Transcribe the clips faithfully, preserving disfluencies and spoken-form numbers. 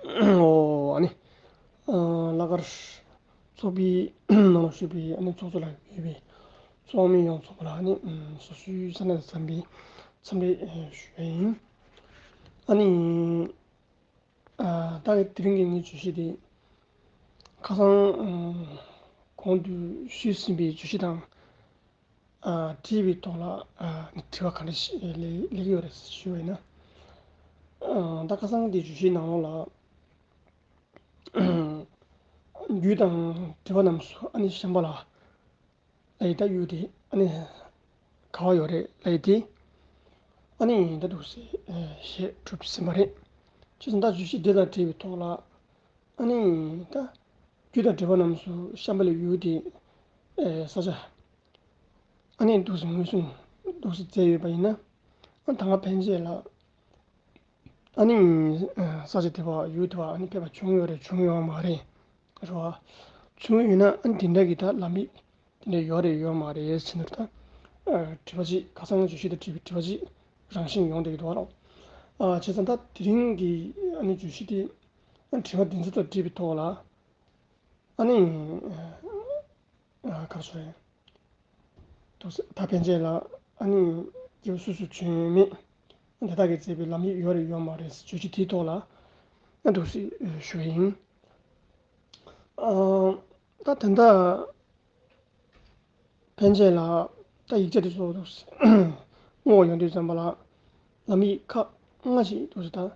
ཨོ་ཨ་ནི་ལྷག་དཀར་ཚོགས་པའི་ནང་ལ་ཞུགས་པའི་ཨ་ནི་ཚོགས་གཙོ་ལ་ཡོད་པའི་ཚོགས་མི་ཡོངས་རྫོགས་ལ་ཨ་ནི་སོ་སོའི་ས་གནས་དང་འཚམས་པའི་འཚམས་འདྲི་ཞུ་བ་ཡིན། ཨ་ནི། ད་གི་དེ་རིང་གི་ངའི་བརྗོད་གཞི་དེ། ཁ་སང་གོང་དུ་ཞུས་ཟིན་པའི་བརྗོད་གཞི་དང་འབྲེལ་བའི་ཐོག་ལ་དྲི་བ་ག་འདྲ་ཞིག་སླེབས་ཀྱི་ཡོད་རེད་ཞུས་པ་ཡིན་ན། ད་ཁ་སང་གི་བརྗོད་གཞིའི་ནང་ལོགས་ལ། རྒྱུ་དང་འབྲེལ་བ་རྣམས་སུ་ཨ་ནི་ཤམྦྷ་ལ། ལ་ཡི་ད་ཡུལ་དེ་ཨ་ནི་ག་བ་ཡོད་རེད་ལ་ཡི་དེ། ཨ་ནི་ད་འདུག་སེ་ཞེས་གྲུབ་ཟིན་པ་རེད། ཅེས་ད་བརྗོད་གཞི་འདི་དང་འབྲེལ་བའི་ཐོག་ལ། ཨ་ནི་ད་རྒྱུ་དང་འབྲེལ་བ་རྣམས་སུ་ཤམྦྷ་ལའི་ཡུལ་དེ་ས་ཆ་ཨ་ནི་འདུག་སེ་ངོས་བཟུང་འདུག་སེ་མཛད་ཡོད་པ་ཡིན་ན། ཨ་ད་སྔ་ཕན་ཆད་ལ་ཨ་ནི་ས་ཆ་དེ་བ་ཡུལ་དེ་བ་ཨ་ནི་ཕེབས་པ་བྱུང་ཡོད་རེད་བྱུང་ཡོད་མ་རེད། རེད་བ། བྱུང་ཡོད་ན་ཨ་ནི་དེ་འདྲ་གི་ད་ལམ་ཡིག་དེ་འདྲ་ཡོད་རེད་ཡོད་མ་རེད་ཟེར་ན་ད། དྲི་བ་གཅིག་ཁ་སང་བརྗོད་གཞི་དང་འབྲེལ་བའི་དྲི་བ་གཅིག་རང་བཞིན་ཡོང་བསྡད་ཀྱི་འདུག་བ་ལགས། བྱས་ཙང་ད་དེ་རིང་གི་ཨ་ནི་བརྗོད་གཞི་དེ་ཨ་ནི་དྲི་བ་འདི་ཚོ་དང་འབྲེལ་བའི་ཐོག་ལ་ཨ་ནི་ག་རེ་ཟེར་རེད། ད་ཕན་ཆད་ལ་ཨ་ནི་སྐྱེ་བོ་སུ་སུ་བྱོན་མེད། དེ་དག་གིས་མཛད་པའི་ལམ་ཡིག་ཡོད་རེད་ཡོད་མ་རེད་ཟེར་བརྗོད་གཞི་དེའི་ཐོག་ལ་ཨ་འདུག་སེ་ཞུ་བ་ཡིན། ཨ་ད་ད་ལྟ་ཕན་ཆད་ལ་ད་ཡིག་ཆ་དེ་ཚོ་འདུག་སེ་སྔོག་ཡོང་དུས་ཙམ་པ་ལ་ལམ་ཡིག་ཁག་ལྔ་ཞིག་འདུག་སེ་ད་ཨ་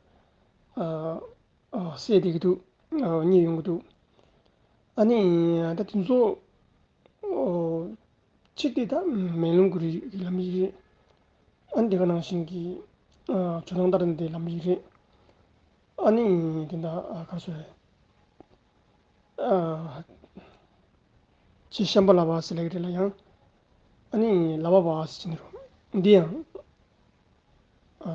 ཨ་གསལ་བསྡད་ཀྱི་འདུག་ཨ་རྙེད་ཡོང་གི་འདུག་ཨ་ནི་ད་དེ་ཚོ་ཨོ། གཅིག་དེ་ད་མེ་ལོང་གུ་རུའི་ལམ་ཡིག་རེད། ཨ་ནི་དེ་ག་ནང་བཞིན་གྱི་ཨ་ཇོ་ནང་ཏཱ་ར་ནཱ་ཐའི་ལམ་ཡིག་རེད། ཨ་ནི་དེ་འདྲ་ཨ་ག་རེ་ཟེར་ཨ་རྗེ་ཤམྦྷ་ལ་བ་ཟེར་ལབ་ཀྱི་རེད་ལ་ཡང་། ཨ་ནི་ལ་བ་བ་ཟེར་གྱི་འདུག་འདི་ཡང་ཨ་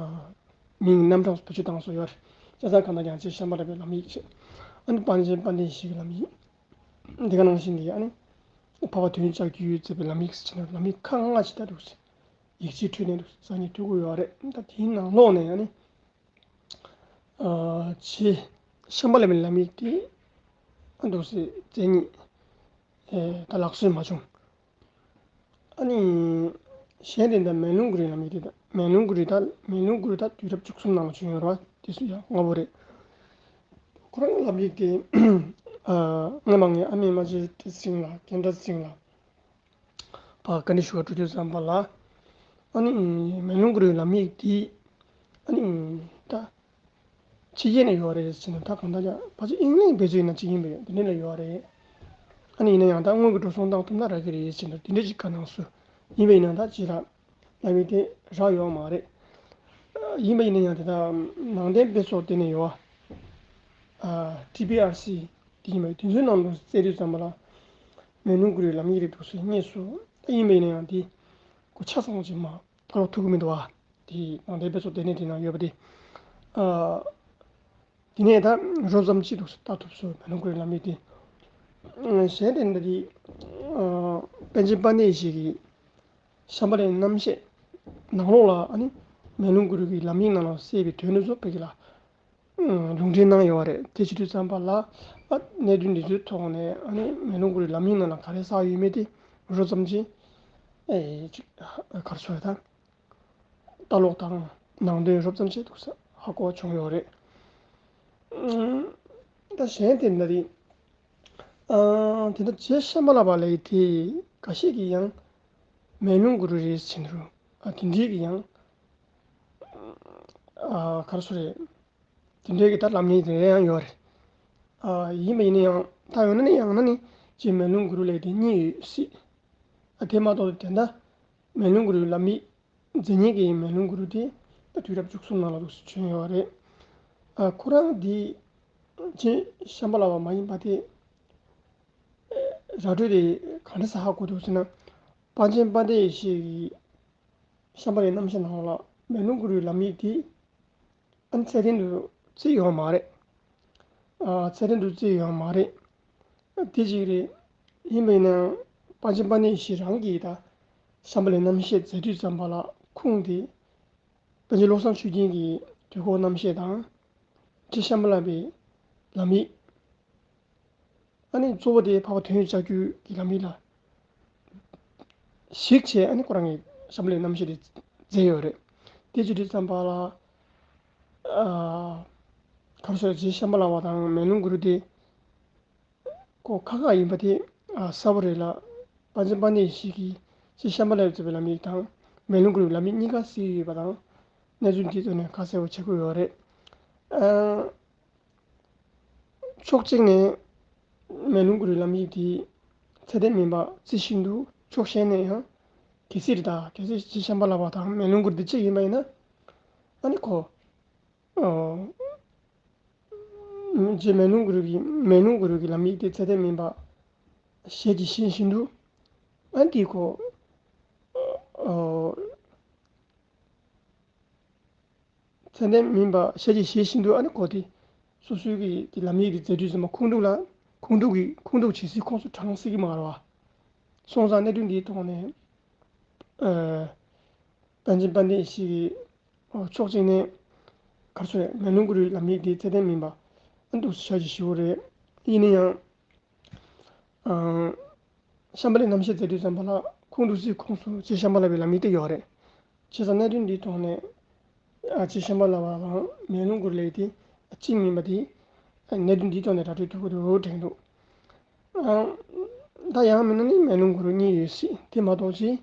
མིང་རྣམ་གྲངས་བེད་སྤྱོད་བཏང་སྲོལ་ཡོད་རེད། བྱས་ཙང་གང་ལྟར་ཀྱང་རྗེ་ཤམྦྷ་ལ་བའི་ལམ་ཡིག་བྱས། ཨ་ནི་པཎ་ཆེན་དཔལ་ལྡན་ཡེ་ཤེས་ཀྱི་ལམ་ཡིག་འདི་ག་ནང་བཞིན་གྱི་ཨ་ནི་འཕགས་པ་དོན་གྱི་ལྕགས་ཀྱུས་མཛད་པའི་ལམ་ཡིག་ཟེར་གྱི་འདུག་ལམ་ཡིག་ཁག་ལྔ་ཞིག་ད་འདུག་ཡིག་ཆའི་ཁྲོད་ནས་འདུག་གསར་རྙེད་ཐོན་གྱི་ཡོད་རེད། ད་དེའི་ནང་ལོགས་ནས་ཨ་ནི་ཨ་རྗེ་ཤམྦྷ་ལ་བའི་ལམ་ཡིག་དེ་ཨ་འདུག་སེ་མཛད་མཁན་ད་ལག་སོན་མ་བྱུང་། ཨ་ནི་གཞན་དེ་འདྲ་མེ་ལོང་གུ་རུའི་ལམ་ཡིག་དེ་དང་མེ་ལོང་གུ་རུ་ད་མེ་ལོང་གུ་རུ་ད་དུས་རབས་བཅུ་གསུམ་ནང་ལ་བྱུང་ཡོད་རེད་བ། དེ་སུ་ཡང་སྔ་པོ་རེད། ཁོ་རང་ལམ་ཡིག་དེ་ཨ་སྔ་མ་ངས་ཨ་མྱེས་རྨ་ཆེན་བཀྲ་ཤིས་སེང་ལགས་རྒན་བཀྲ་ཤིས་སེང་ལགས་ཕར་བཀའ་འདྲི་ཞུ་བར་འགྲོ་དུས་ཙམ་པ་ལ་ཨ་ནི་མེ་ལོང་གུ་རུའི་ལམ་ཡིག་དེ་ཨ་ནི་ད། ཕྱི་རྒྱལ་ནས་ཡོད་རེད་ཟེར་ན་ད་གང་ལྟར་ཡང་ཕལ་ཆེར་ཨིན་ལན་བེད་སྤྱོད་ཡིན་ན་གཅིག་ཡིན་པ་ཡོད་དེ་འདྲ་ལ་ཡོད་རེད། ཨ་ནི་ཡིན་ན་ཡང་ད་དངོས་ཀྱི་འགྲོ་སོང་བཏང་ཐུབ་ན་རག་གི་རེད་ཟེར་ན་དེ་འདྲ་ཅིག་ག་ནང་སུ་ཡིན་པ་ཡིན་ན་ད་ཅི་རག་ལབ་ཡོད་དེ་རག་ཡོད་མ་རེད། ཡིན་པ་ཡིན་ན་ཡང་དེ་ད་ནང་བསྟན་དཔེ་ཚོགས་དེ་ནས་ཡོད་ཨ། ཊི་པི་ཨར་སི་དེ་ཡིན་པ་དེ་ཚོའི་ནང་དུ་བཙལ་དུས་ཙམ་པ་ལ་མེ་ལོང་གུ་རུའི་ལམ་ཡིག་རེད་འདུག་ཟེར་རྙེད་སོང་། ད་ཡིན་པ་ཡིན་ན་ཡང་དེ་གོ་ཆ་ཚང་ཅིག་མ། ཕར་ཐུག་གི་མི་འདུག་བ། དེ་ནང་བསྟན་དཔེ་ཚོགས་ལྟེ་གནས་དེ་ནང་ཡོད་པ་དེ། ཨ། དེ་ནས་ད་རོབ་ཙམ་ཅིག་འདུག་ལྟ་ཐུབ་སོང་མེ་ལོང་གུ་རུའི་ལམ་ཡིག་དེ། གཞན་དེ་འདྲ་དེ། ཨ། པཎ་ཆེན་དཔལ་ལྡན་ཡེ་ཤེས་ཀྱི་ཤམྦྷ་ལའི་རྣམ་བཤད་ནང་ལོགས་ལ་ཨ་ནི་མེ་ལོང་གུ་རུ་གི་ལམ་ཡིག་ནང་ལ་གསལ་བའི་དོན་དེ་ཚོ་བོད་སྐད་ལ། ལུང་འདྲེན་གནང་ཡོད་རེད། དེ་བྱེད་དུས་ཙམ་པ་ལ་ཨ་གནད་དོན་འདི་ཚོའི་ཐོག་ནས་ཨ་ནི་མེ་ལོང་གུ་རུའི་ལམ་ཡིག་ནང་ལ་ག་རེ་གསལ་ཡོད་མེད་དེ་རོབ་ཙམ་ཅིག་ཨེ་ཅིག་ག་རེ་ཟེར་དང་ལྟ་ཀློག་དང་ནང་དོན་རོབ་ཙམ་ཅིག་འདུག་ས་ཧ་གོ་བྱུང་ཡོད་རེད། ཨ་ད་གཞན་དེ་འདྲ་རེད། ཨ་དེ་འདྲ་རྗེ་ཤམྦྷ་ལ་བ་ལས་དེ་འགའ་ཤས་ཀྱིས་ཡང་མེ་ལོང་གུ་རུ་རེད་ཟེར་འདུག་ཨ་དེ་འདྲས་ཀྱི་ཡང་ཨ་ག་རེ་ཟེར་རེད། དེ་འདྲའི་གི་ད་ལམ་ཡིག་དེ་འདྲ་ཡང་ཡོད་རེད། ཨ་ཡིན་པ་ཡིན་ན་ཡང་ད་ཡོད་ན་ནི་ཡང་ན་ནི་རྗེ་མེ་ལོང་གུ་རུ་ལས་དེ་རྙེད་ཡོད་སྲིད། ཨ་དེ་མ་གཏོགས་དེ་འདྲ་མེ་ལོང་གུ་རུའི་ལམ་ཡིག་མཛད་མཁན་གྱི་མེ་ལོང་གུ་རུ་དེ་ད་དུས་རབས་བཅུ་གསུམ་ནང་ལ་འདུག་སེ་བྱོན་ཡོད་རེད། ཨ་ཁོ་རང་དེ་རྗེ་ཤམྦྷ་ལ་བ་མ་ཡིན་པ་དེ་ར་སྤྲོད་དེ་ག་འདྲ་ས་ཧ་གོ་འདུག་ཟེར་ན། པཎ་ཆེན་དཔལ་ལྡན་ཡེ་ཤེས་ཀྱི་ཤམྦྷ་ལའི་རྣམ་བཤད་ནང་ལ་མེ་ལོང་གུ་རུའི་ལམ་ཡིག་དེ་ཨ་ནི་ཚད་ལྡན་དུ་བརྩིས་ཡོད་མ་རེད། ཨ་ཚད་ལྡན་དུ་བརྩིས་ཡོད་མ་རེད། དེ་གཅིག་རེད། ཡིན་པ་ཡིན་ན་པཎ་ཆེན་དཔལ་ལྡན་ཡེ་ཤེས་རང་གིས་ད་ཤམྦྷ་ལའི་རྣམ་བཤད་མཛད་དུས་ཙམ་པ་ལ་ཁུངས་དེ་པཎ་ཆེན་བློ་བཟང་ཆོས་རྒྱན་གྱི་དུས་འཁོར་རྣམ་བཤད་དང་། རྗེ་ཤམྦྷ་ལ་བའི་ ལམ་ཡིག་ཨ་ནི་གཙོ་བོ་དེ་འཕགས་པ་དོན་ཡོད་ལྕགས་ཀྱུ་གི་ལམ་ཡིག་ལ་གཞིགས་བྱས། ཨ་ནི་ཁོ་རང་གི་ཤམྦྷ་ལའི་རྣམ་བཤད་དེ་མཛད་ཡོད་རེད། དེ་བྱེད་དུས་ཙམ་པ་ལ། ཨ། ག་རེ་ཟེར། རྗེ་ཤམྦྷ་ལ་བ་དང་མེ་ལོང་གུ་རུ་དེ་ཁོ་ཁ་ཁ་ཡིན་པ་དེ་ཨ་གསལ་པོ་རེད་ལ། པཎ་ཆེན་དཔལ་ལྡན་ཡེ་ཤེས་ཀྱིས་རྗེ་ཤམྦྷ་ལ་བ་མཛད་པའི་ལམ་ཡིག་དང་མེ་ལོང་གུ་རུའི་ལམ་ཡིག་གཉིས་ཀ་གཟིགས་ཡོད་པ་དང་། གནས་ཚུལ་འདིའི་ཐོག་ནས་ཁ་གསལ་པོ་བྱེད་དགོས་ཡོད་རེད། ཨ། ཕྱོགས་གཅིག་ནས་མེ་ལོང་གུ་རུའི་ལམ་ཡིག་དེ་ཚད་ལྡན་མིན་པ་རྩི་བཞིན་དུ། ཕྱོགས་གཞན་ནས་ཡང་གལ་སྲིད་རེད། ད་གལ་སྲིད་རྗེ་ཤམྦྷ་ལ་བ་དང་མེ་ལོང་གུ་རུ་དེ་གཅིག་ཡིན་པ་ཡིན་ན། ཨ་ནི་ཁོ། ཨ། རྗེ་མེ་ལོང་གུ་རུ་གི་མེ་ལོང་གུ་རུ་གི་ལམ་ཡིག་དེ་ཚད་ལྡན་མིན་པ་ཞལ་གྱིས་བཞེས་བཞིན་དུ། ཨ་ནི་དེ་ཁོ། ཨ། ཚད་ལྡན་མིན་པ་ཞལ་གྱིས་བཞེས་བཞིན་དུ། ཨ་ནི་ཁོ་དེ་སོ་སོའི་གི་དེ་ལམ་ཡིག་དེ་མཛད་དུས་ཙམ་པ་ཁུངས་གཏུགས་ལ། ཁུངས་གཏུགས་ཀྱི་ཁུངས་གཏུགས་བྱེད་སའི་ཁོངས་སུ་བགྲང་སྲིད་ཀྱི་མ་རེད་བ། སོང་ཙང་གནད་དོན་འདིའི་ཐོག་ནས། ཨ། པཎ་ཆེན་དཔལ་ལྡན་ཡེ་ཤེས་ཀྱིས། ཨ། ཕྱོགས་གཅིག་ནས་ག་རེ་ཟེར། མེ་ལོང་གུ་རུའི་ལམ་ཡིག་དེ་ཚད་ལྡན་མིན་པ་ཨ་འདུག་ཞལ་གྱིས་བཞེས་པ་རེད། ཡིན་ན་ཡང་། ཨ། ཤམྦྷ་ལའི་རྣམ་བཤད་མཛད་དུས་ཙམ་པ་ལ་ཁུངས་གཏུགས་སའི་ཁོངས་སུ་རྗེ་ཤམྦྷ་ལ་བའི་ལམ་ཡིག་དེ་ཡོད་རེད། བྱས་ཙང་གནད་དོན་འདིའི་ཐོག་ནས། ཨ། རྗེ་ཤམྦྷ་ལ་བ་དང་མེ་ལོང་གུ་རུ་ལབ་ཡས་དེ་གཅིག་མིན་པ་དེ་གནད་དོན་འདིའི་ཐོག་ནས་ར་སྤྲོད་ཐུབ་ཀྱི་འདུག་དྲན་འདུག་ཨ། ད་ཡང་མིན་ན་ནི་མེ་ལོང་གུ་རུ་གཉིས་ཡོད་སྲིད། དེ་མ་གཏོགས་ཅིག་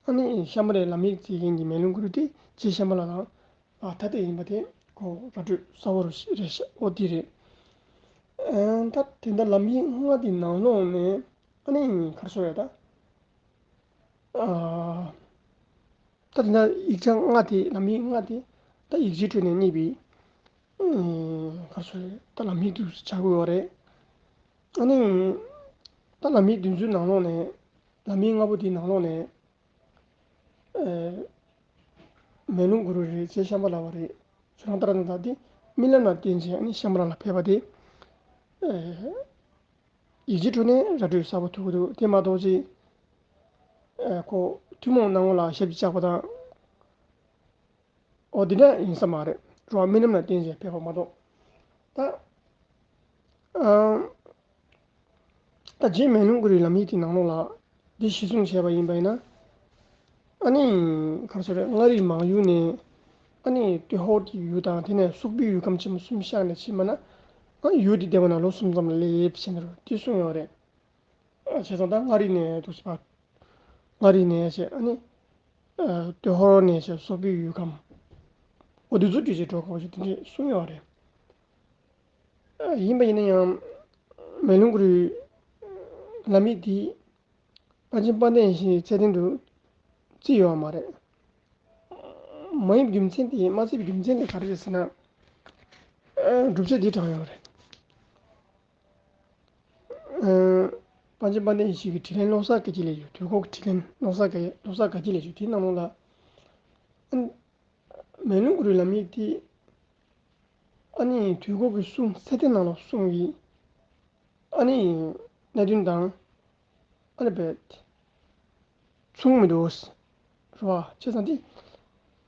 ཨ་ནི་ཤམྦྷ་ལའི་ལམ་ཡིག་བརྩི་མཁན་གྱི་མེ་ལོང་གུ་རུ་དེ་རྗེ་ཤམྦྷ་ལ་དང་། ཨ། ཐ་དད་ཡིན་པ་དེ་ཁོ་ར་སྤྲོད་གསལ་པོ་རེད་ཤག་འོ་དེ་རེད། ཨ། ད་དེ་འདྲ་ལམ་ཡིག་ལྔ་དེ་ནང་ལོགས་ནས། ཨ་ནི་ག་རེ་ཟེར་ཡ་ད། ཨ། ད་དེ་འདྲ་ཡིག་ཆ་ལྔ་དེ། ལམ་ཡིག་ལྔ་དེ་ད་ཡིག་ཆའི་ཁྲོད་ནས་རྙེད་པའི། ཨ། ག་རེ་ཟེར། ད་ལམ་ཡིག་དེ་ཆགས་ཀྱི་ཡོད་རེད། ཨ་ནི་ད་ལམ་ཡིག་དེ་ཚོའི་ནང་ལོགས་ནས། ལམ་ཡིག་ལྔ་པོ་དེའི་ནང་ལོགས་ནས། ཨ། མེ་ལོང་གུ་རུ་རེད། རྗེ་ཤམྦྷ་ལ་བ་རེད། ཁྱོད་རང་ལྟར་ན་ད་དེ་རྨི་ལམ་ལ་བརྟེན་བྱས་ཨ་ནི་ཤམྦྷ་ལ་ལ་ཕེབས་པ་དེ། ཨ། ཡིག་ཆའི་ཁྲོད་ནས་ར་སྤྲོད་གསལ་པོ་ཐུབ་ཀྱི་འདུག་དེ་མ་གཏོགས་ཅིག་ཨ། ཁོ་ཐུན་མོང་སྣང་ངོ་ལ་ཞབས་ཀྱིས་བཅགས་པ་དང་། འོ་དེ་འདྲ་ཡིན་ས་མ་རེད། རེད་བ། རྨི་ལམ་ལ་བརྟེན་བྱས་ཕེབས་པ་མ་གཏོགས། ད། ཨ། ད་རྗེ་མེ་ལོང་གུ་རུའི་ལམ་ཡིག་དེའི་ནང་ལོགས་ལ་འདི་གཞིར་བཟུང་བྱས་པ་ཡིན་པ་ཡིན་ན། ཨ་ནི་ག་རེ་ཟེར། མངའ་རིས་མང་ཡུལ་ནས། ཨ་ནི་ཏུན་ཧོར་གྱི་ཡུལ་དང་། དེ་ནས་སོག་པོའི་ཡུལ་ཁམས་ཆེན་མོ་གསུམ་བཞག་ནས་ཕྱིན་པ་ན། ཨ། ཡུལ་དེ་བདེ་བ་ནང་ལོ་གསུམ་ཙམ་ལ་སླེབས་ཕྱིན་རེད་དེ་གསུངས་ཡོད་རེད། ཨ། བྱས་ཙང་ད་མངའ་རིས་ནས་འདུག་སེ་ཕར། མངའ་རིས་ནས་བྱས། ཨ་ནི། ཨ། ཏུན་ཧོར་ནས་བྱས་སོག་པོའི་ཡུལ་ཁམས། འོ་དེ་ཚོ་བརྒྱུད་བྱས་འགྲོ་དགོས་པ་ཞིག་དེ་འདྲས་གསུངས་ཡོད་རེད། ཨ། ཡིན་པ་ཡིན་ན་ཡང་མེ་ལོང་གུ་རུའི་ལམ་ཡིག་འདི་པཎ་ཆེན་དཔལ་ལྡན་ཡེ་ཤེས་ཚད་ལྡན་དུ་བརྩིས་ཡོད་པ་མ་རེད། མ་ཡིན་པའི་རྒྱུ་མཚན་དེ། མ་བརྩིས་པའི་རྒྱུ་མཚན་དེ་ག་རེ་རེད་ཟེར་ན། ཨ། སྒྲུབ་བྱེད་འདི་དྲངས་ཡོད་རེད། ཨ། པཎ་ཆེན་དཔལ་ལྡན་ཡེ་ཤེས་ཀྱི་དྲིན་ལན་ལོ་གསར་དགའ་སྐྱིད་ལས་བྱུང་། དུས་འཁོར་གྱི་དྲིན་ལན་ལོ་གསར་དགའ། ལོ་གསར་དགའ་སྐྱིད་ལས་བྱུང་། དེའི་ནང་ལོགས་ལ། ཨ། མེ་ལོང་གུ་རུའི་ལམ་ཡིག་དེ། ཨ་ནི་དུས་འཁོར་གྱི་གསུང་ཚད་ལྡན་ནང་ལ་གསུང་གི། ཨ་ནི་གནད་དོན་དང་། ཨ་ནི་རྦད་མཚུངས་མི་འདུག་རེད་བ། བྱས་ཙང་དེ་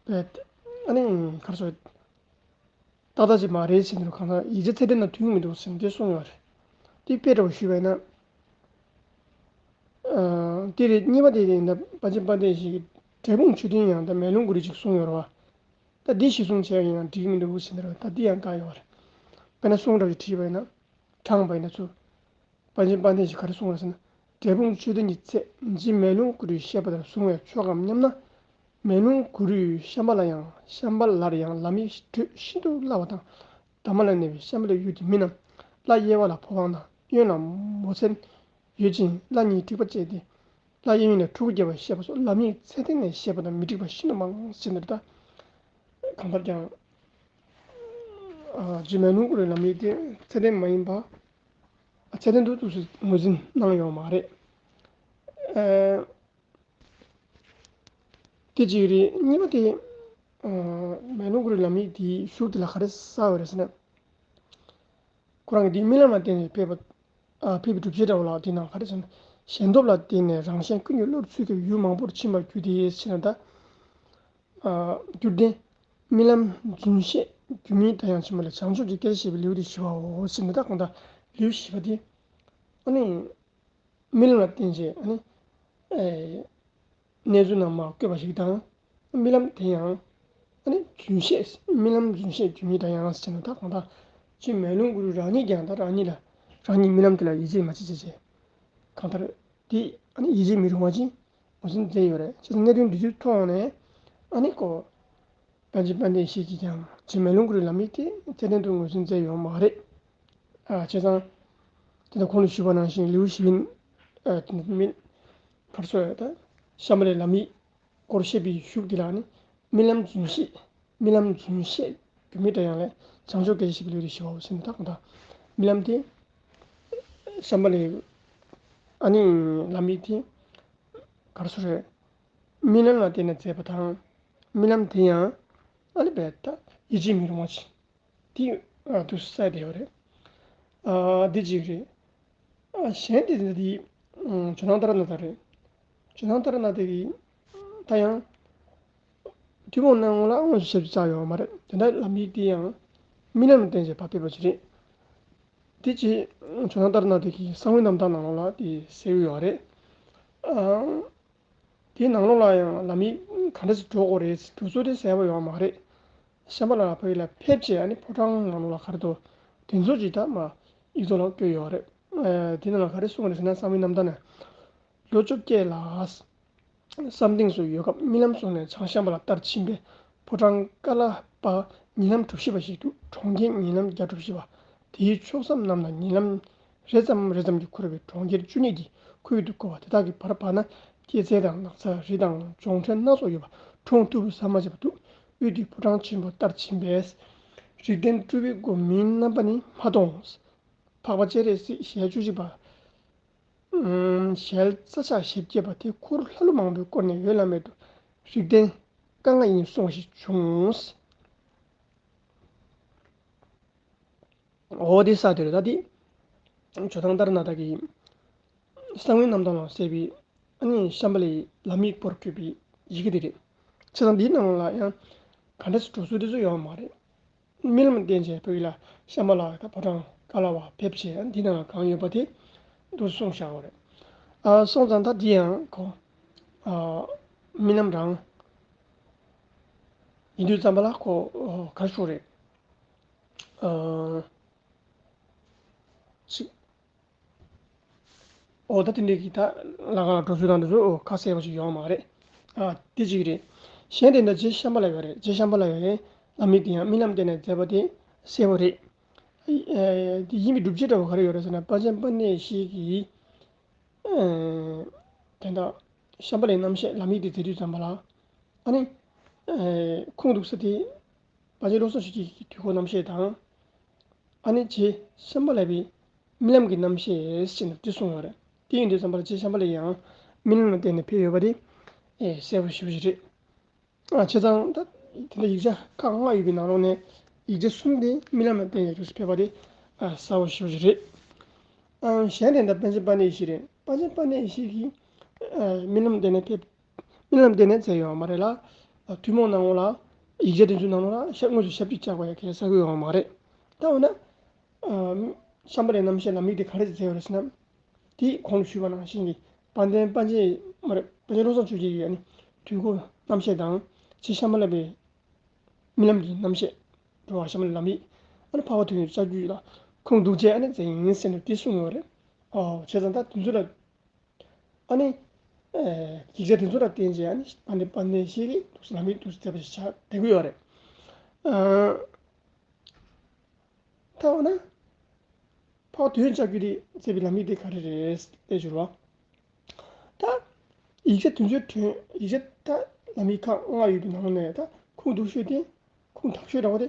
རྦད། ཨ་ནི་ག་རེ་ཟེར། ཏག་ཏག་ཅིག་མ་རེད་ཟེར་འདུག་གང་ལྟར་ཡིག་ཆ་ཚད་ལྡན་དང་མཐུན་གྱི་མི་འདུག་ཟེར་ནས་དེ་གསུངས་ཡོད་རེད། དེ་དཔེ་འདྲ་བོ་ཞུས་པ་ཡིན་ན། ཨ། དེ་རེད། གཉིས་པ་དེ་ཡིན་ན་པཎ་ཆེན་དཔལ་ལྡན་ཡེ་ཤེས་ཀྱིས་འབྲས་སྤུངས་མཆོད་རྟེན་ཡང་ད་མེ་ལོང་གུ་རུ་ཅིག་གསུངས་ཡོད་རེད་བ། ད་འདི་གཞིར་བཟུང་བྱས་ཡིན་ན་འགྲིག་གི་མི་འདུག་ཟེར་ནས་རེད། ད་འདི་ཡང་བཀག་ཡོད་རེད། དཔེར་ན་གསུང་འདྲ་ཞིག་བྲིས་པ་ཡིན་ན། དྲངས་པ་ཡིན་ན་ཚུར། པཎ་ཆེན་དཔལ་ལྡན་ཡེ་ཤེས་ག་རེ་གསུངས་རེད་ཟེར་ན། འབྲས་སྤུངས་མཆོད་རྟེན་གྱི་ཚད་རྗེ་མེ་ལོང་གུ་རུའི་བཤད་པ་ལྟར་བཟུང་བས་ཆོག་གམ་སྙམ་ན། མེ་ལོང་གུ་རུས་ཤམྦྷ་ལ་ཡང་། ཤམྦྷ་ལར་ཡང་ལམ་ཡིག་སྤྲོད་ཤིན་ཏུ་སླ་བ་དང་། འདབ་མ་ལ་གནས་པའི་ཤམྦྷ་ལའི་ཡུལ་གྱི་མི་རྣམས་ལྷ་དབྱེ་བ་ལ་ཕོ་བྲང་དང་གཡོན་ལ་མོ་མཚན་ཡོད་ཅིང་ལྷ་གཉིས་དྲེགས་པ་བཅས་ཏེ། ལྷ་གཡས་གཡོན་ལ་ཕྲུ་གུ་བརྒྱལ་བར་བཤད་པ་སོགས་ལམ་ཡིག་ཚད་ལྡན་ནས་བཤད་པ་དང་མི་འགྲིག་པ་ཤིན་ཏུ་མང་ཟེར་ནས་རེད་ད། གང་ལྟར་ཀྱང་། ཨ། རྗེ་མེ་ལོང་གུ་རུའི་ལམ་ཡིག་དེ་ཚད་ལྡན་མ་ཡིན་པ། ཚད་ལྡན་དུ་ཏོག་ཙམ་ངོས་འཛིན་གནང་ཡོད་མ་རེད། ཨ། དེ་གཅིག་རེད། གཉིས་པ་དེ། ཨ། མེ་ལོང་གུ་རུའི་ལམ་ཡིག་དེའི་གཞུག་དེ་ལ་ག་རེ་གསལ་བ་རེད་ཟེར་ན། ཁོ་རང་གི་དེ་རྨི་ལམ་ལ་བརྟེན་ནས་ཕེབས་པ། ཨ། ཕེབས་པའི་སྒྲུབ་བྱེད་འདྲ་བོ་ལ་དེ་ནང་ག་རེ་ཟེར་ན། ཞེན་སྟོབས་ལ་བརྟེན་ནས་རང་གཞན་ཀུན་གྱི་བློར་ཚུད་པའི་ཡུལ་མང་པོར་ཕྱིན་པར་གྱུར་ཏེ་ཟེར་ན་ད། ཨ། རྒྱུར་ལྡན། རྨི་ལམ་རྫུན་བཤད་ རྒྱུ་མིན་བདག་ཡང་ཕྱིན་པ་ལས། བྱང་ཆུབ་ཀྱི་སྐལ་བཞེས་པའི་ལེའུ་སྟེ་བཞི་པའོ་ཟེར་ནས། ད་གང་ལྟར་ལེའུ་བཞི་པ་དེ་ཨ་ནི་རྨི་ལམ་ལ་བརྟེན་བྱས་ཨ་ནི་ཨེ་གནས་ཚུལ་རྣམས་མར་བཀོད་པ་ཞིག་དང་། རྨི་ལམ་དེ་ཡང་ཨ་ནི་རྫུན་བཤད། རྨི་ལམ་རྫུན་བཤད་རྒྱུ་མིན་བདག་ཡང་ཟེར་ནས། ད་གང་ལྟར་རྗེ་མེ་ལོང་གུ་རུ་རང་ཉིད་ཀྱང་ད་རང་ཉིད་ལ་རང་ཉིད་རྨི་ལམ་དེ་ལ་ཡིད་ཆེས་མ་བྱེད་ཅེས་བྱས། གང་ལྟར་དེ་ཨ་ནི་ཡིད་ཆེས་མི་རུང་བ་ཅིག་ངོས་འཛིན་མཛད་ཡོད་རེད། བྱས་ཙང་གནད་དོན་འདི་ཚོའི་ཐོག་ནས་ཨ་ནི་ཁོ་པཎ་ཆེན་དཔལ་ལྡན་ཞིག་གིས་ཀྱང་རྗེ་མེ་ལོང་གུ་རུའི་ལམ་ཡིག་དེ་རྩ་ནས་དུ་ངོས་འཛིན་མཛད་ཡོད་མ་རེད། ཨ་བྱས་ཙང་དེ་ད་གོང་དུ་ཞུས་པ་ནང་བཞིན་ལེའུ་བཞི་པའི་ཨ་དེ་ནི་མི་གར་སོ་ཡ་ད་ཤམྦྷ་ལའི་ལམ་ཡིག་སྐོར་བཤད་པའི་གཞུག་དེ་ལ་ནི་རྨི་ལམ་རྫུན་བཤད། རྨི་ལམ་རྫུན་བཤད་རྒྱུ་མིན་བདག་ཡང་ལས། བྱང་ཆུབ་སྐལ་བཞེས་པའི་ལེའུ་སྟེ་བཞི་པའོ་ཟེར་ནས། ད་གང་ལྟར་རྨི་ལམ་དེ་ཤམྦྷ་ལའི་ཨ་ནི་ལམ་ཡིག་དེ་གར་སོ་རེད། རྨི་ལམ་ལ་བརྟེན་ནས་མཛད་པ་དང་། རྨི་ལམ་དེ་ཡང་ཨ་ནི་བས་ད་ཡིད་ཆེས་མི་རུང་བ་ཅིག་དེ་ཨ་དུ་གསལ་བསྡད་ཡོད་རེད། ཨ་འདི་གཅིག་རེད། ཨ་གཞན་དེ་འདི་ཇོ་ནང་ཏཱ་ར་ནཱ་ཐ་རེད། ཇོ་ནང་ཏཱ་ར་ནཱ་ཐ་གིས་ད་ཡང་ཐུན་མོང་སྣང་ངོ་ལ་དངོས་སུ་ཞིབ་ཏུ་བཅར་ཡོད་མ་རེད། དེ་འདྲ་ལམ་ཡིག་དེ་ཡང་རྨི་ལམ་ལ་བརྟེན་བྱས་ཕར་ཕེབས་པ་ཅིག་རེད། དེ་རྗེ་ཇོ་ནང་ཏཱ་ར་ནཱ་ཐ་གིས་གསང་བའི་རྣམ་ཐར་ནང་ལོགས་ལ་དེ་གསལ་ཡོད་རེད། ཨང་། དེའི་ནང་ལོགས་ལ་ཡང་ལམ་ཡིག་ག་འདྲ་ཞིག་འགྲོ་དགོས་རེད། འགྲོ་ཚུལ་དེ་གསལ་པོ་ཡོད་མ་རེད། ཤམྦྷ་ལ་ཕ་གི་ལ་ཕེབས་བྱས་ཨ་ནི་ཕོ་བྲང་ནང་ལོགས་ལ་ག་རེ་འདུག་དེ་ཚོ་ཅིག་ད་མ་ཡིག་ཐོག་ལ་བཀོད་ཡོད་རེད། ཨ་དེ་ནང་ལ་ག་རེ་གསུངས་རེད་ཟེར་ན། གསང་བའི་རྣམ་ཐར་ནས། ལོ་བཅོ་བརྒྱད་ལ་བསམ་སྡིངས་སུ་ཡོད་སྐབས་རྨི་ལམ་བྱུང་ནས་བྱང་ཤམ་བྷ་ལ་ལྟར་ཕྱིན་པས། ཕོ་བྲང་ཀ་ལ་པ་ཉིན་ལམ་གྲུ་བཞི་པ་ཞིག་འདུག་གྲོང་ཁྱེར་ཉིན་ལམ་བརྒྱ་གྲུ་བཞི་པ། དེའི་ཕྱོགས་མཚམས་རྣམས་ལ་ཉིན་ལམ་རེ་ཙམ་རེ་ཙམ་གྱིས་འཁོར་བའི་གྲོང་ཁྱེར་བཅུ་གཉིས་ཀྱིས་ཁོར་ཡུག་ཏུ་བསྐོར་བ། དེ་དག་གི་བར་བར་ན་སྐྱེད་ཚལ་དང་ནགས་ཚལ་རི་དང་ལྗོངས་ཕྲན་སྣ་ཚོགས་ཡོད་པ། གྲོང་མཐུག་པོ་ཟ་མ་བྱས་པ་འདུག་དབུས་དེ་ཕོ་བྲང་ཆེན་པོ་ལྟར་ཕྱིན་པས། རིགས་ལྡན་སྤྲུལ་པའི་སྒོ་མིན་རྣམ་པ་ནི་མ་མཐོང་། འཕགས་པ་སྤྱན་རས་གཟིགས་ཞལ་བཅུ་གཅིག་པ། ཨུམ། ཞལ་རྩ་ཕྱག་བཞི་བརྒྱད་པ་དེ་འཁོར་ལྷ་ཀླུ་མང་པོས་བསྐོར་ནས་འོད་བླ་མེད་དུ་རིགས་ལྡན་རྐང་ལྔ་ཡིན་གསུངས་པ་ཞིག་བྱུང་། འོ་དེ་ས་དེར་ད་དེ་ཇོ་ནང་ཏཱ་ར་ནཱ་ཐ་གིས་གསང་བའི་རྣམ་ཐར་ལ་གསལ་བའི་ཨ་ནི་ཤམྦྷ་ལའི་ལམ་ཡིག་སྐོར་བཀོད་པའི་ཡི་གེ་དེ་རེད། བྱས་ཙང་འདིའི་ནང་ལ་ཡང་ག་འདྲ་ཞིག་འགྲོ་ཚུལ་དེ་ཚོ་ཡོད་མ་རེད། རྨི་ལམ་བརྟེན་བྱས་བོད་ཡུལ་ལ་ཤམྦྷ་ལ་དང་ཕོ་བྲང་ཀ་ལ་བ་ཕེབས་བྱས་འདི་ནང་ལ་གང་ཡོད་པ་དེ་འདུག་གསུངས་བཞག་པ་རེད། ཨ་སོང་ཙང་ད་འདི་ཡང་ཁོ་ཨ་རྨི་ལམ་རང་ཡིན་དུས་ཙམ་པ་ལ་ཁོ་ཨ་ག་རེ་ཞུ་རེད། ཨ་ཅིག་འོ་ད་དེ་འདྲའི་གི་ད་ལ་ག་ལ་འགྲོ་ཚུལ་དང་འདི་ཚོ་ཨོ་ཁ་གསལ་པོ་ཞིག་ཡོད་མ་རེད། ཨ་དེ་གཅིག་རེད། གཞན་དེ་འདྲ་རྗེ་ཤམྦྷ་ལ་ཡོད་རེད། རྗེ་ཤམྦྷ་ལ་ཡོད་རེད། ལམ་ཡིག་དེ་ཡང་རྨི་ལམ་བརྟེན་ནས་མཛད་པ་དེ་གསལ་པོ་རེད། ཨ་དེ་ཡིན་པའི་སྒྲུབ་བྱེད་འདྲ་བོ་ག་རེ་ཡོད་རེད་ཟེར་ན། པཎ་ཆེན་དཔལ་ལྡན་ཞིག་གིས་ཨ་དེ་འདྲ་ཤམྦྷ་ལའི་རྣམ་བཤད་ལམ་ཡིག་དེ་མཛད་དུས་ཙམ་པ་ལ་ཨ་ནི་ཨ་ཁུངས་གཏུགས་ས་དེ་པཎ་ཆེན་བློ་བཟང་ཆོས་རྒྱན་གྱི་དུས་འཁོར་རྣམ་བཤད་དང་། ཨ་ནི་རྗེ་ཤམྦྷ་ལ་པའི་རྨི་ལམ་གྱི་རྣམ་བཤད་ཅེས་ནས་འདི་གསུངས་ཡོད་རེད། དེ་ཡིན་དུས་ཙམ་པར་རྗེ་ཤམྦྷ་ལ་ཡང་རྨི་ལམ་ལ་བརྟེན་ནས་ཕེབས་ཡོད་པ་དེ་ཨེ་གསལ་པོ་ཞེ་པོ་ཞིག་རེད། ཨ་བྱས་ཙང་ད་དེ་འདྲ་ཡིག་ཆ་ཁག་ལྔ་ཡོད་པའི་ནང་ལོགས་ནས་ཡིག་ཆ་གསུམ་དེ་རྨི་ལམ་ལ་བརྟེན་ནས་འདུག་སེ་ཕེབས་པ་དེ་ཨ་གསལ་པོ་ཞེ་པོ་ཞིག་རེད། ཨ་གཞན་དེ་འདྲ་པཎ་ཆེན་དཔལ་ལྡན་ཞིག་རེད། པཎ་ཆེན་དཔལ་ལྡན་ཞིག་གིས་ཨ་རྨི་ལམ་ལ་བརྟེན་ནས་ཕེབས། རྨི་ལམ་བརྟེན་ནས་མཛད་ཡོད་མ་རེད་ལ། ཐུན་མོང་སྣང་ངོ་ལ་ཡིག་ཆ་དེ་ཚོའི་ནང་ལོགས་ལ་ཞབས་དངོས་སུ་ཞབས་ཀྱིས་བཅགས་པ་ཡང་གལ་གསལ་པོ་ཡོད་མ་རེད། ད་འོ་ན། ཨ་ཤམྦྷ་ལའི་རྣམ་བཤད་ལམ་ཡིག་དེ་ག་རེ་མཛད་ཡོད་རེད་ཟེར་ན། དེ་གོང་དུ་ཞུས་པ་ནང་བཞིན་གྱི་དཔལ་ལྡན་དཔལ་ཆེན་མ་རེད། དཔལ་ཆེན་བློ་བཟང་ཆོས་རྒྱན་གྱི་ཨ་ནི་དུས་འཁོར་རྣམ་བཤད་དང་། རྗེ་ཤམྦྷ་ལ་པའི་རྨི་ལམ་གྱི་རྣམ་བཤད། འགྲོ་བ་ཤམྦྷ་ལའི་ལམ་ཡིག་ཨ་ནི་འཕགས་པ་དོན་ཡོད་ལྕགས་ཀྱུ་ལ་ཁུངས་གཏུགས་བྱས་ཨ་ནི་མཛད་ཡིན་ཟེར་ནས་དེ་གསུངས་ཡོད་རེད། ཨོ་བྱས་ཙང་ད་དེ་ཚོ་ལ། ཨ་ནི། ཨེ་ཡིག་ཆ་དེ་ཚོ་ལ་བརྟེན་བྱས་ཨ་ནི་དཔལ་ལྡན་དཔལ་ལྡན་ཞིག་གིས་འདུག་སེ་ལམ་ཡིག་འདུག་སེ་མཛད་པ་ཞིག་ཆགས་བསྡད་ཀྱི་ཡོད་རེད། ཨ་ད་འོ་ན། འཕགས་པ་དོན་ཡོད་ལྕགས་ཀྱུ་དེས་མཛད་པའི་ལམ་ཡིག་དེ་ག་རེ་རེད་ལྟས་བྱུང་བ། ད་ཡིག་ཆ་དེ་ཚོའི་དོན་ཡིག་ཆ་ད་ལམ་ཡིག་ཁག་ལྔ་ཡོད་པའི་ནང་ནས་ད་ཁུངས་གཏུགས་ཤོས་དེ་ཁུངས་དག་ཤོས་འདྲ་བོ་དེ་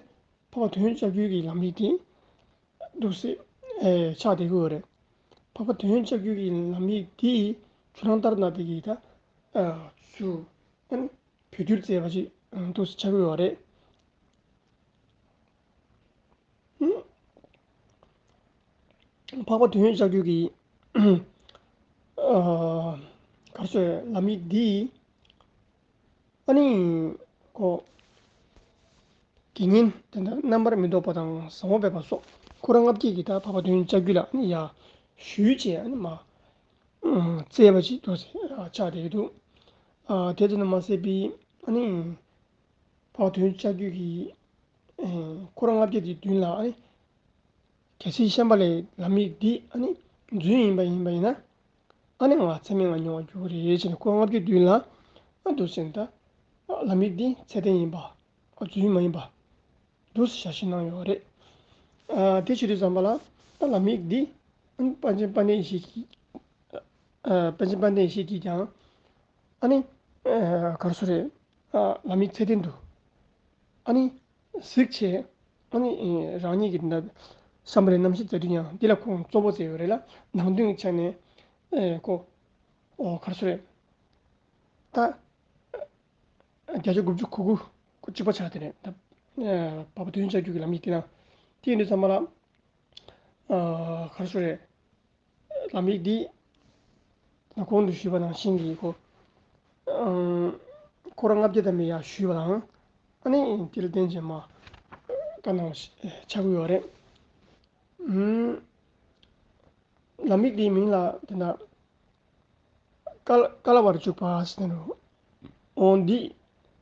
འཕགས་པ་དོན་ཡོད་ལྕགས་ཀྱུ་གི་ལམ་ཡིག་དེ། འདུག་སེ་ཨེ་ཆགས་བསྡད་ཀྱི་ཡོད་རེད། འཕགས་པ་དོན་ཡོད་ལྕགས་ཀྱུ་གི་ལམ་ཡིག་འདི་ཇོ་ནང་ཏཱ་ར་ནཱ་ཐ་གིས་ད་ཨ་ཚུར་ཨ་ནི་བོད་བསྒྱུར་མཛད་པ་ཅིག་འདུག་སེ་ཆགས་ཀྱི་ཡོད་རེད། ཨུམ། འཕགས་པ་དོན་ཡོད་ལྕགས་ཀྱུ་གི་ཨ་ག་རེ་ཟེར་ལམ་ཡིག་འདི་ཨ་ནི་ཁོ། དགེ་བསྙེན་དེ་འདྲ་རྣམ་པར་མི་རྟོག་པ་དང་བཟང་པོ་སྦས་པ་སོགས་འཁོར་ལྔ་བརྒྱད་ཀྱིས་ད་འཕགས་པ་དོན་ཡོད་ལྕགས་ཀྱུ་ལ་ཡར་ཞུས་བྱས་མར་བསྩལ་བ་ཅིག་འདུག་ཟེར་ཆགས་བསྡད་ཀྱི་འདུག་དེ་ཙམ་དུ་མ་ཟད་པའི་ཨ་ནི་འཕགས་པ་དོན་ཡོད་ལྕགས་ཀྱུ་གིས་འཁོར་ལྔ་བརྒྱད་ཀྱི་མདུན་ལ་ཨ་ནི། གལ་སྲིད་ཤམྦྷ་ལའི་ལམ་ཡིག་འདི་ཨ་ནི་རྫུན་ཡིན་པ་ཡིན་པ་ཡིན་ན། ཨ་ནི་ང་ཚད་མེད་ལ་མྱོང་བར་འགྱུར་གྱི་རེད་ཅེས་ནས་འཁོར་ལྔ་བརྒྱའི་མདུན་ལ་ཨ་འདུག་ཟེར་ནས་ད་ལམ་ཡིག་འདི་ཚད་ལྡན་ཡིན་པ། ཨ་རྫུན་མ་ཡིན་པ་འདུག་ཟེར་ཞལ་བཞེས་གནང་ཡོད་རེད། ཨ་དེ་བྱེད་དུས་ཙམ་པ་ལ་ད་ལམ་ཡིག་འདི་ཨ་ནི་པཎ་ཆེན་དཔལ་ལྡན་ཡེ་ཤེས་ཀྱིས་ཨ་པཎ་ཆེན་དཔལ་ལྡན་ཡེ་ཤེས་ཀྱིས་ཀྱང་ཨ་ནི་ཨ་ག་རེ་ཟེར་རེད། ཨ་ལམ་ཡིག་ཚད་ལྡན་དུ་ཨ་ནི། གཟིགས་བྱས། ཨ་ནི་རང་ཉིད་ཀྱི་འདི་འདྲ་བསམ་པའི་རྣམ་ཤེས་རྩལ་དུ་ཡང་འདི་ལ་ཁོང་གཙོ་བོ་བརྩི་ཡོད་རེད་ལ། ནང་དོན་གྱི་ཆ་ནས་ཨེ་ཁོ་ཨོ་ག་རེ་ཟེར་རེད། ད་བརྒྱ་ཆ་དགུ་བཅུ་གོ་དགུ་གཅིག་པ་ཆགས་དེ་རེད་ད། ཨེ་འཕགས་པ་དོན་ཡོད་ལྕགས་ཀྱུ་གི་ལམ་ཡིག་དེ་ན་དེ་ཡིན་དུས་ཙམ་པ་ལ་ཨ་ག་རེ་ཟེར་རེད། ལམ་ཡིག་འདི་ནི་གོང་དུ་ཞུས་པ་ནང་བཞིན་གྱི་ཁོ་ཨང་འཁོར་ལྔ་བརྒྱ་ཐམ་པས་ཡར་ཞུས་པ་དང་། ཨ་ནི་དེ་ལ་བརྟེན་བྱས་མར་ད་ནང་ཆགས་ཀྱི་ཡོད་རེད། ཨང་ལམ་ཡིག་འདིའི་མིང་ལ་དེ་ན་ཀ་ལ་ཀ་ལ་བ་རུ་བཅུག་པ་ཟེར་ནས། འོ་འདི་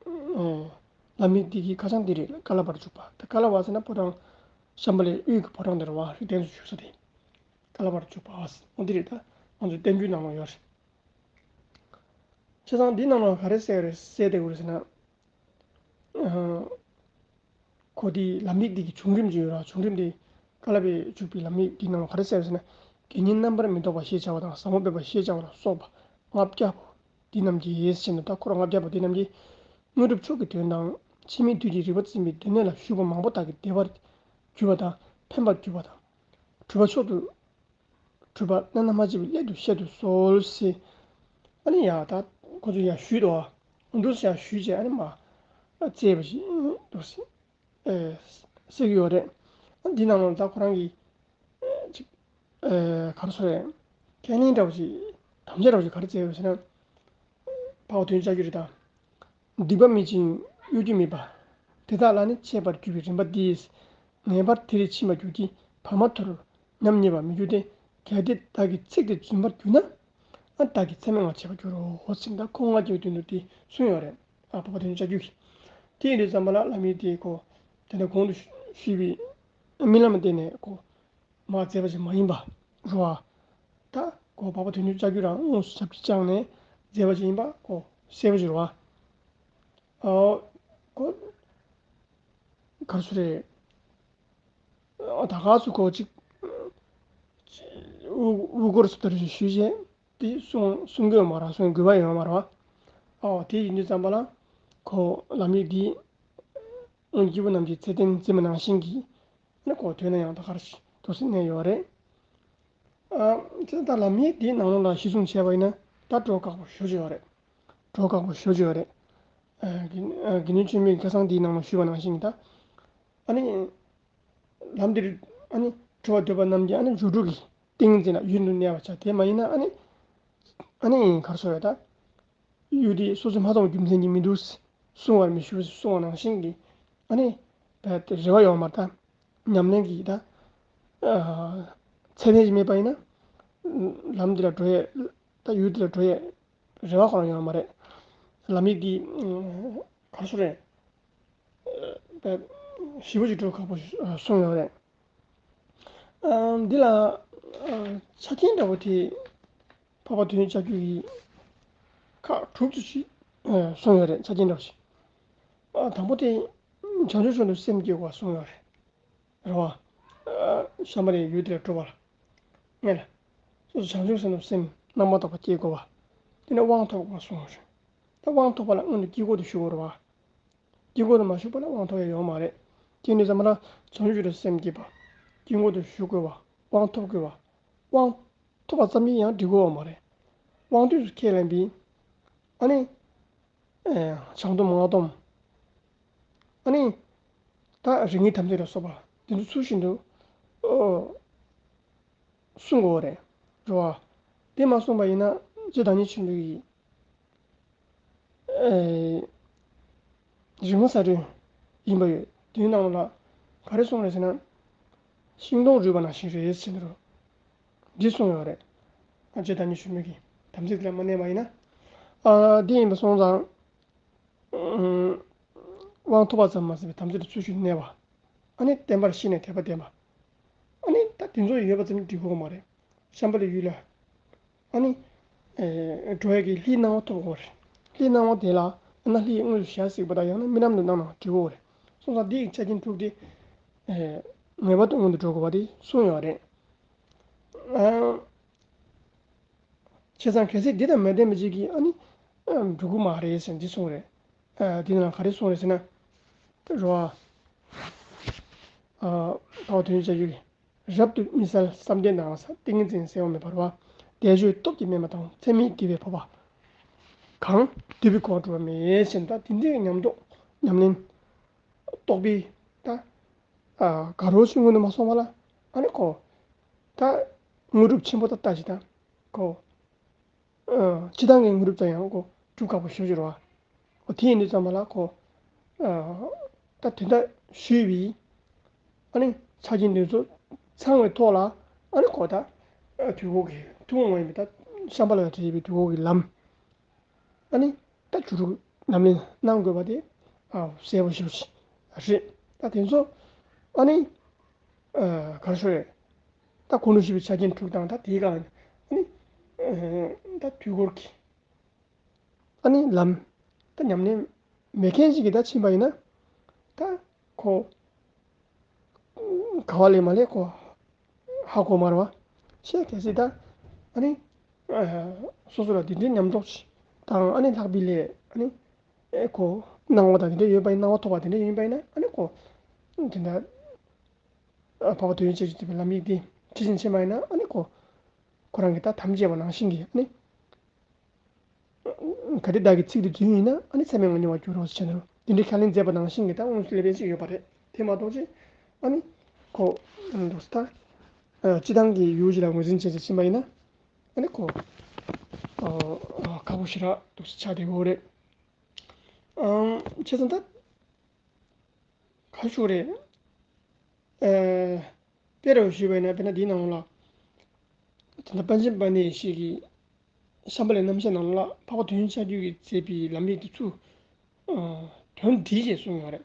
ཨང་ལམ་ཡིག་འདི་གི་ཁ་བྱང་འདི་རེད། ཀ་ལ་བ་རུ་བཅུག་པ། ད་ཀ་ལ་བ་ཟེར་ན་ཕོ་བྲང་ཤམྦྷ་ལའི་དབུས་ཀྱི་ཕོ་བྲང་འདི་རེད་བ། རིགས་ལྡན་ཚོ་བཞུགས་ས་དེ། ཀ་ལ་བ་རུ་བཅུག་པ་ཟེར། འོ་འདི་རེད། ད་ང་ཚོའི་བསྟན་བཅོས་ནང་ལ་ཡོད་རེད། བྱས་ཙང་འདི་ནང་ལ་ག་རེ་གསལ་རེད་གསལ་བསྡད་ཡོད་རེད་ཟེར་ན། ཨ་ཁོ་འདི་ལམ་ཡིག་འདི་གི་བྱུང་རིམ་ཅིག་ཡོད་ར། བྱུང་རིམ་འདི་ཀ་ལ་བ་རུ་བཅུག་པའི་ལམ་ཡིག་འདི་ནང་ལ་ག་རེ་གསལ་རེད་ཟེར་ན། དགེ་བསྙེན་རྣམ་པར་མི་རྟོག་པ་ཞེས་བྱ་བ་དང་བཟང་པོ་སྦས་པ་ཞེས་བྱ་བ་ལ་སོགས་པ་ལྔ་བརྒྱ་པོ་འདི་རྣམས་ཀྱིས་ཟེར་ན། ད་འཁོར་ལྔ་བརྒྱ་པོ་འདི་རྣམས་ཀྱིས་དངོས་གྲུབ་མཆོག་གི་དོན་དང་། འཆི་མེད་དུས་ཀྱི་རིག་པ་འཛིན་པའི་སྡེ་སྣོད་ལ་ཞུགས་པ་མང་པོ་དག་གིས་བདེ་བར་གྱུར་པ་དང་ཕན་པར་གྱུར་པ་དང་། གྲུབ་པ་མཆོག་ཏུ་གྲུབ་པ་བླ་ན་མ་མཆིས་པའི་སླད་དུ་བཤད་དུ་གསོལ་ཟེར། ཨ་ནི་ཡ་ད་ཁོ་ཚོ་ཡ་ཞུས་འདུག་ཨ། འདུག་ཟེར་ཡ་ཞུས་བྱས་ཨ་ནི་མ་བཙལ་བ་ཞིག་འདུག་ཟེར་ཨེ་ཟེར་གྱི་ཡོད་རེད། ཨ་འདི་ནང་ལ་ད་ཁོ་རང་གིས་ཨེ་ཅིག་ཨེ་ག་རེ་ཟེར་རེད། ཁས་ལེན་འདྲ་བོ་ཞིག་དམ་བཅའ་འདྲ་བོ་ཞིག་ག་རེ་བཙལ་ཡོད་ཟེར་ན། འཕགས་པ་དོན་ཡོད་ལྕགས་ཀྱུ་རེད་ད། སྡིག་པ་མེད་ཅིང་གཡོ་སྒྱུ་མེད་པ། དེ་དག་ལ་ནི་འཆད་པར་གྱུར་པའི་རིམ་པ་འདིས། ངེས་པར་དེ་རིགས་ཕྱིན་པར་གྱུར་གྱི་བར་མ་མཐོ་རུ་ཉམས་ཉེས་པར་མི་འགྱུར་ཏེ། གལ་ཏེ་བདག་གིས་ཚིག་དེ་རྫུན་པར་གྱུར་ན། ཨ་བདག་གིས་ཚད་མེད་ངང་བྱེད་པར་འགྱུར་རོ་ཟེར་ད་ཁོ་ལྔ་བརྒྱའི་དོན་དུ་དེ་གསུངས་ཡོད་རེད། ཨ་འཕགས་པ་དོན་ཡོད་ལྕགས་ཀྱུ་གིས། དེ་ཡིན་དུས་ཙམ་པ་ལ་ལམ་ཡིག་དེ་ཁོ་དེ་འདྲ་གོང་དུ་ཞུས་པའི་རྨི་ལམ་བསྟན་ནས་ཁོ། མ་མཛད་པ་ཞིག་མ་ཡིན་པ་རེད་བ། ད་ཁོ་འཕགས་པ་དོན་ཡོད་ལྕགས་ཀྱུ་རང་དངོས་སུ་ཞབས་ཕྱི་བཅངས་ནས་མཛད་པ་ཞིག་ཡིན་པ་ཁོ་གསལ་པོ་ཞིག་རེད་བ། ཨོ་ཁོ་ག་རེ་ཟེར་རེད། ཨོ་ད་ག་སུ་ཁོ་ཅིག་དབུ་དབུ་སྐོར་སུ་ལྟར་ཞིག་ཞུས་བྱས་དེ་གསུང་གསུང་དགོས་མ་རེད། གསུང་དགོས་པ་ཡོད་མ་རེད་བ། ཨོ་དེ་ཡིན་དུས་ཙམ་པ་ལ་ཁོ་ལམ་ཡིག་འདི་སྐྱེས་བུ་རྣམས་ཀྱི་ཚད་ལྡན་བརྩི་བ་ནང་བཞིན་གྱི། ནི་ཁོ་དོན་ན་ཡང་ད་གར་ཞིག་ཏུ་སེམས་གནས་ཡོད་རེད། ཨ་ཙི་ད་ལམ་ཡིག་འདིའི་ནང་ལོགས་ལ་གཞི་བཟུང་བྱས་པ་ཡིན་ན་ད་འགྲོ་ཁག་པོ་ཞེ་པོ་ཅིག་ཡོད་རེད། འགྲོ་ཁག་པོ་ཞེ་པོ་ཅིག་ཡོད་རེད། ཨ་དགེ་ཨ་དགེ་འདུན་ཆོས་འཕེལ་གྱི་ཁ་སང་འདིའི་ནང་ལ་ཞུས་པ་ནང་བཞིན་གྱི་ད་ཨ་ནི་ལམ་འདིར་ཨ་ནི་གྲོལ་བར་འདོད་པ་རྣམས་ཀྱིས་ཨ་ནི་རྒྱུ་དྲུག་གི་ཏིང་འཛིན་ལ་ཡུན་དུ་གནས་པར་བྱ། དེ་མ་ཡིན་ན་ཨ་ནི་ཨ་ནི་གར་སོང་བས་ད། ཡུལ་དེ་སོ་སོས་མ་མཐོང་བའི་རྒྱུ་མཚན་གྱིས་མི་འདུག་གསུང་བར་མི་ཞུ་གསུང་བ་ནང་བཞིན་གྱི་ཨ་ནི་བས་ཏེ་རེ་བ་ཡོད་མ་རེད་ད། ཉམས་ལེན་གྱི་ད་ཚད་ལྡན་ཞིག་མེད་པ་ཡིན་ན་ལམ་འདི་ལ་འགྲོ་ཡས་ད་ཡུལ་འདི་ལ་འགྲོ་ཡས་རེ་བ་ཁོ་རང་ཡོད་མ་རེད། ལམ་ཡིག་འདི་གར་སོང་རེད། བས་ཞེ་པོ་ཅིག་འགྲོ་ཁག་པོ་གསུངས་ཡོད་རེད། ཨ་འདི་ལ་ཨ་ཆ་རྐྱེན་འདྲ་བོ་དེ་འཕགས་པ་དོན་ཡོད་ལྕགས་ཀྱུ་ཡིས་ཁག་དྲུག་ཅུ་ཞིག་ཨ་གསུངས་ཡོད་རེད། ཆ་རྐྱེན་འདྲ་བོ་ཞིག་ཨ་དང་པོ་དེ་བྱང་ཆུབ་མཆོག་ཏུ་སེམས་བསྐྱེད་དགོས་པ་གསུངས་ཡོད་རེད། རེད་བ། ཨ་ཤམྦྷ་ལའི་ཡུལ་དེ་ལ་འགྲོ་བ་ལ་སྔོན་ལ་སོ་སོ་བྱང་ཆུབ་སེམས་དང་སེམས་རྣམ་པར་དག་པ་བསྐྱེད་དགོས་པ། དེ་ནས་དབང་ཐོབ་དགོས་པ་གསུངས་ཡོད་རེད། ད་དབང་ཐོབ་པ་ལ་སྔོན་དུ་དཀྱིལ་འཁོར་དུ་ཞུགས་དགོས་རེད་བ། དཀྱིལ་འཁོར་དུ་མ་ཞུགས་པ་ན་དབང་ཐོབ་ཡ་ཡོད་མ་རེད། དེ་ནས་ཙམ་པ་ལ་བྱང་ཆུབ་ཏུ་སེམས་བསྐྱེད་པ། དཀྱིལ་འཁོར་དུ་ཞུགས་དགོས་པ། དབང་ཐོབ་དགོས་པ། དབང་ཐོབ་པ་ཙམ་གྱིས་ཡང་འགྲིག་གི་ཡོད་མ་རེད། དབང་དུས་སུ་ཁས་ལེན་པའི་ཨ་ནི་ཨེ་བྱང་སྡོམ་སྔགས་སྡོམ། ཨ་ནི་ད་རིགས་ངེས་དམ་ཚིག་ལ་སོགས་པ་དེ་ཚོ་ཚུལ་བཞིན་དུ་ཨོ་སྲུང་དགོས་རེད། རེད་བ། དེ་མ་སྲུང་པ་ཡིན་ན་རྗེ་བདག་ཉིད་ཆེན་པོ་ཡིས། ཨེ། རིག་མ་ས་རུ་ཡིན་པ་ཡོད། དེའི་ནང་ལ་ག་རེ་གསུངས་རེད་ཟེར་ན། ཤིང་སྡོང་རུལ་བ་ནང་བཞིན་རེད་ཟེར་འདུག་འདི་གསུངས་ཡོད་རེད། ཨ་ཅེ་ད་ནི་ཞུ་མི་གི་དམ་ཚིག་ལ་མ་གནས་པ་ཡིན་ན། ཨ་འདི་ཡིན་པ་སོང་ཙང་། དབང་ཐོབ་པ་ཙམ་མ་ཟད་པའི་དམ་ཚིག་ཏུ་ཚུལ་བཞིན་གནས་པ། ཨ་ནི་བསྟན་པར་ཤེས་ནས་དད་པ་ལྡན་པ། ཨ་ནི་ད་དེ་ཚོ་ཡོད་པ་ཙམ་གྱིས་འགྲིག་གི་མ་རེད། ཤམྦྷ་ལའི་ཡུལ་ལ། ཨ་ནི། ཨེ། འགྲོ་བའི་གི་ལྷའི་སྣང་བ་ཐོབ་དགོས་རེད། ལྷའི་སྣང་བ་དེ་ལ་ཨ་ན་ལྷའི་དངོས་སུ་ཞལ་གཟིགས་པ་དང་ཡང་ན་རྨི་ལམ་དུ་སྣང་ན་འགྲིག་གི་རེད། སོང་ཙང་འདི་ཡི་ཆ་རྐྱེན་དྲུག་དེ། ཨེ། ངེས་པར་དུ་སྔོན་དུ་འགྲོ་དགོས་པ་དེ་གསུངས་ཡོད་རེད། ཨ། བྱས་ཙང་གལ་སྲིད་འདི་དང་མ་ལྡན་པ་ཅིག་གིས་ཨ་ནི། ཨ། འགྲོ་གི་མ་རེད་ཟེར་འདི་གསུངས་རེད། ཨ། འདི་ནང་ག་རེ་གསུངས་རེད་ཟེར་ན། རོ། ཨ། འཕགས་པ་དོན་ཡོད་ཅག་གིས། རབ་ཏུ་དམིགས་བསལ་བསམ་གཏན་དང་ཏིང་ངེ་འཛིན་གསལ་བ་མེད་པ་རོ། བཟླས་བརྗོད་སྟོབས་ཀྱིས་དམན་པ་དང་ཚད་མེད་དགེ་བའི་འཕགས་པ་གང་། འདུས་པའི་འཁོར་བར་གྲོལ་བ་མེད་ཟེར་ད་དེ་འདྲའི་ཉམས་རྟོགས་ཉམས་ལེན། རྟོགས་པའི་ད། ཨ། དགའ་རོགས་ཤིག་སྔོན་དུ་མ་སོང་བ་ལ་ཨ་ནི་ཁོ། ད། དངོས་གྲུབ་ཆེན་པོ་ད་ལྟ་ཞིག་དང་། ཁོ། ཨ། སྤྱི་བཏང་གི་དངོས་གྲུབ་ཙམ་ཡང་ཁོ་སྒྲུབ་ཁག་པོ་ཞེ་པོ་ཅིག་རེད་བ། ཨོ་དེ་ཡིན་དུས་ཙམ་པ་ལ་ཁོ། ཨ། ད་དེ་འདྲ་ཞུས་པའི། ཨ་ནི་ཆ་རྐྱེན་འདི་ཚོ་ཚང་བའི་ཐོག་ལ་ཨ་ནི་ཁོ་ད། ཨ། དུས་འཁོར་གྱི་ཐུན་མོང་མ་ཡིན་པའི་ད་ཤམྦྷ་ལ་ལ་བྲིས་པའི་དུས་འཁོར་གྱི་ལམ། ཨ་ནི་ད་བཅུ་དྲུག་ལམ་ལེན་གནང་དགོས་པ་དེ། ཨ། གསལ་པོ་ཞེ་པོ་ཅིག་རེད། ད་དེ་ཚོ་ཨ་ནི། ཨ། ག་རེ་ཞུ་རེད། ད་གོང་དུ་ཞུས་པའི་ཆ་རྐྱེན་དྲུག་དང་ད་དེའི་སྒང་ཨ་ནི། ཨ། ད་དུས་འཁོར་གྱི་ཨ་ནི་ལམ། ད་ཉམས་ལེན་མེད་མཁན་ཞིག་གིས་ད་ཕྱིན་པ་ཡིན་ན། ད་ཁོ། ག་བ་ལས་མ་ལས་ཁོ། ཧ་གོ་མ་རེད་བ། ཤེས་གལ་སྲིད་ད། ཨ་ནི། ཨ། སོ་སོ་ལ་འདི་འདྲའི་ཉམས་རྟོགས་ཤིག་དང་ཨ་ནི་ལྷག་པའི་ལས་ཨ་ནི། ཨེ་ཁོ། སྣང་བ་དང་དེ་འདྲ་ཡོད་པ་ཡིན་སྣང་བ་ཐོབ་པ་དེ་འདྲ་ཡིན་པ་ཡིན་ན་ཨ་ནི་ཁོ། དེ་འདྲ། ཨ། འཕགས་པ་དོན་ཡོད་ཅག་གིས་བསྟན་པའི་ལམ་ཡིག་འདི་ཁྲིད་ཅིང་ཕྱིན་པ་ཡིན་ན་ཨ་ནི་ཁོ། ཁོ་རང་གིས་ད་དམ་བཅས་པ་ནང་བཞིན་གྱི་ཨ་ནི། གལ་ཏེ་བདག་གིས་ཚིག་འདི་བརྫུན་ཡིན་ན་ཨ་ནི་ཚད་མས་ང་མྱོང་བར་འགྱུར་རོ་ཟེར་ནས་འདི་འདྲའི་ཁས་ལེན་མཛད་པ་ནང་བཞིན་གྱི་ད་དངོས་སུ་སླེབས་མཁན་ཞིག་ཡོད་པ་རེད། དེ་མ་གཏོགས་ཅི། ཨ་ནི། ཁོ། འདུག་སེ་ད། ཨ། སྤྱི་བཏང་གི་ཡུལ་ཞིག་ལ་ངོས་འཛིན་བྱས་བྱས་ཕྱིན་པ་ཡིན་ན། ཨ་ནི་ཁོ། ཨ། ཁག་པོ་ཞེ་དྲག་འདུག་སེ་ཆགས་བསྡད་ཡོད་རེད། ཨང་། བྱས་ཙང་ད། ག་རེ་ཞུ་དགོས་རེད། ཨ། དཔེ་རུ་ཞུས་པ་ཡིན་ན་དཔེར་ན་འདིའི་ནང་ལ། ད་ལྟ་པཎ་ཆེན་པཎྜི་ཏ་ཡེ་ཤེས་ཀྱི་ཤམྦྷ་ལའི་རྣམ་བཤད་ནང་ལ་འཕགས་པ་དོན་ཡོད་ཅག་གིས་མཛད་པའི་ལམ་ཡིག་དེ་ཚུར། ཨ། དོན་འདི་ཞེས་གསུངས་ཡོད་རེད།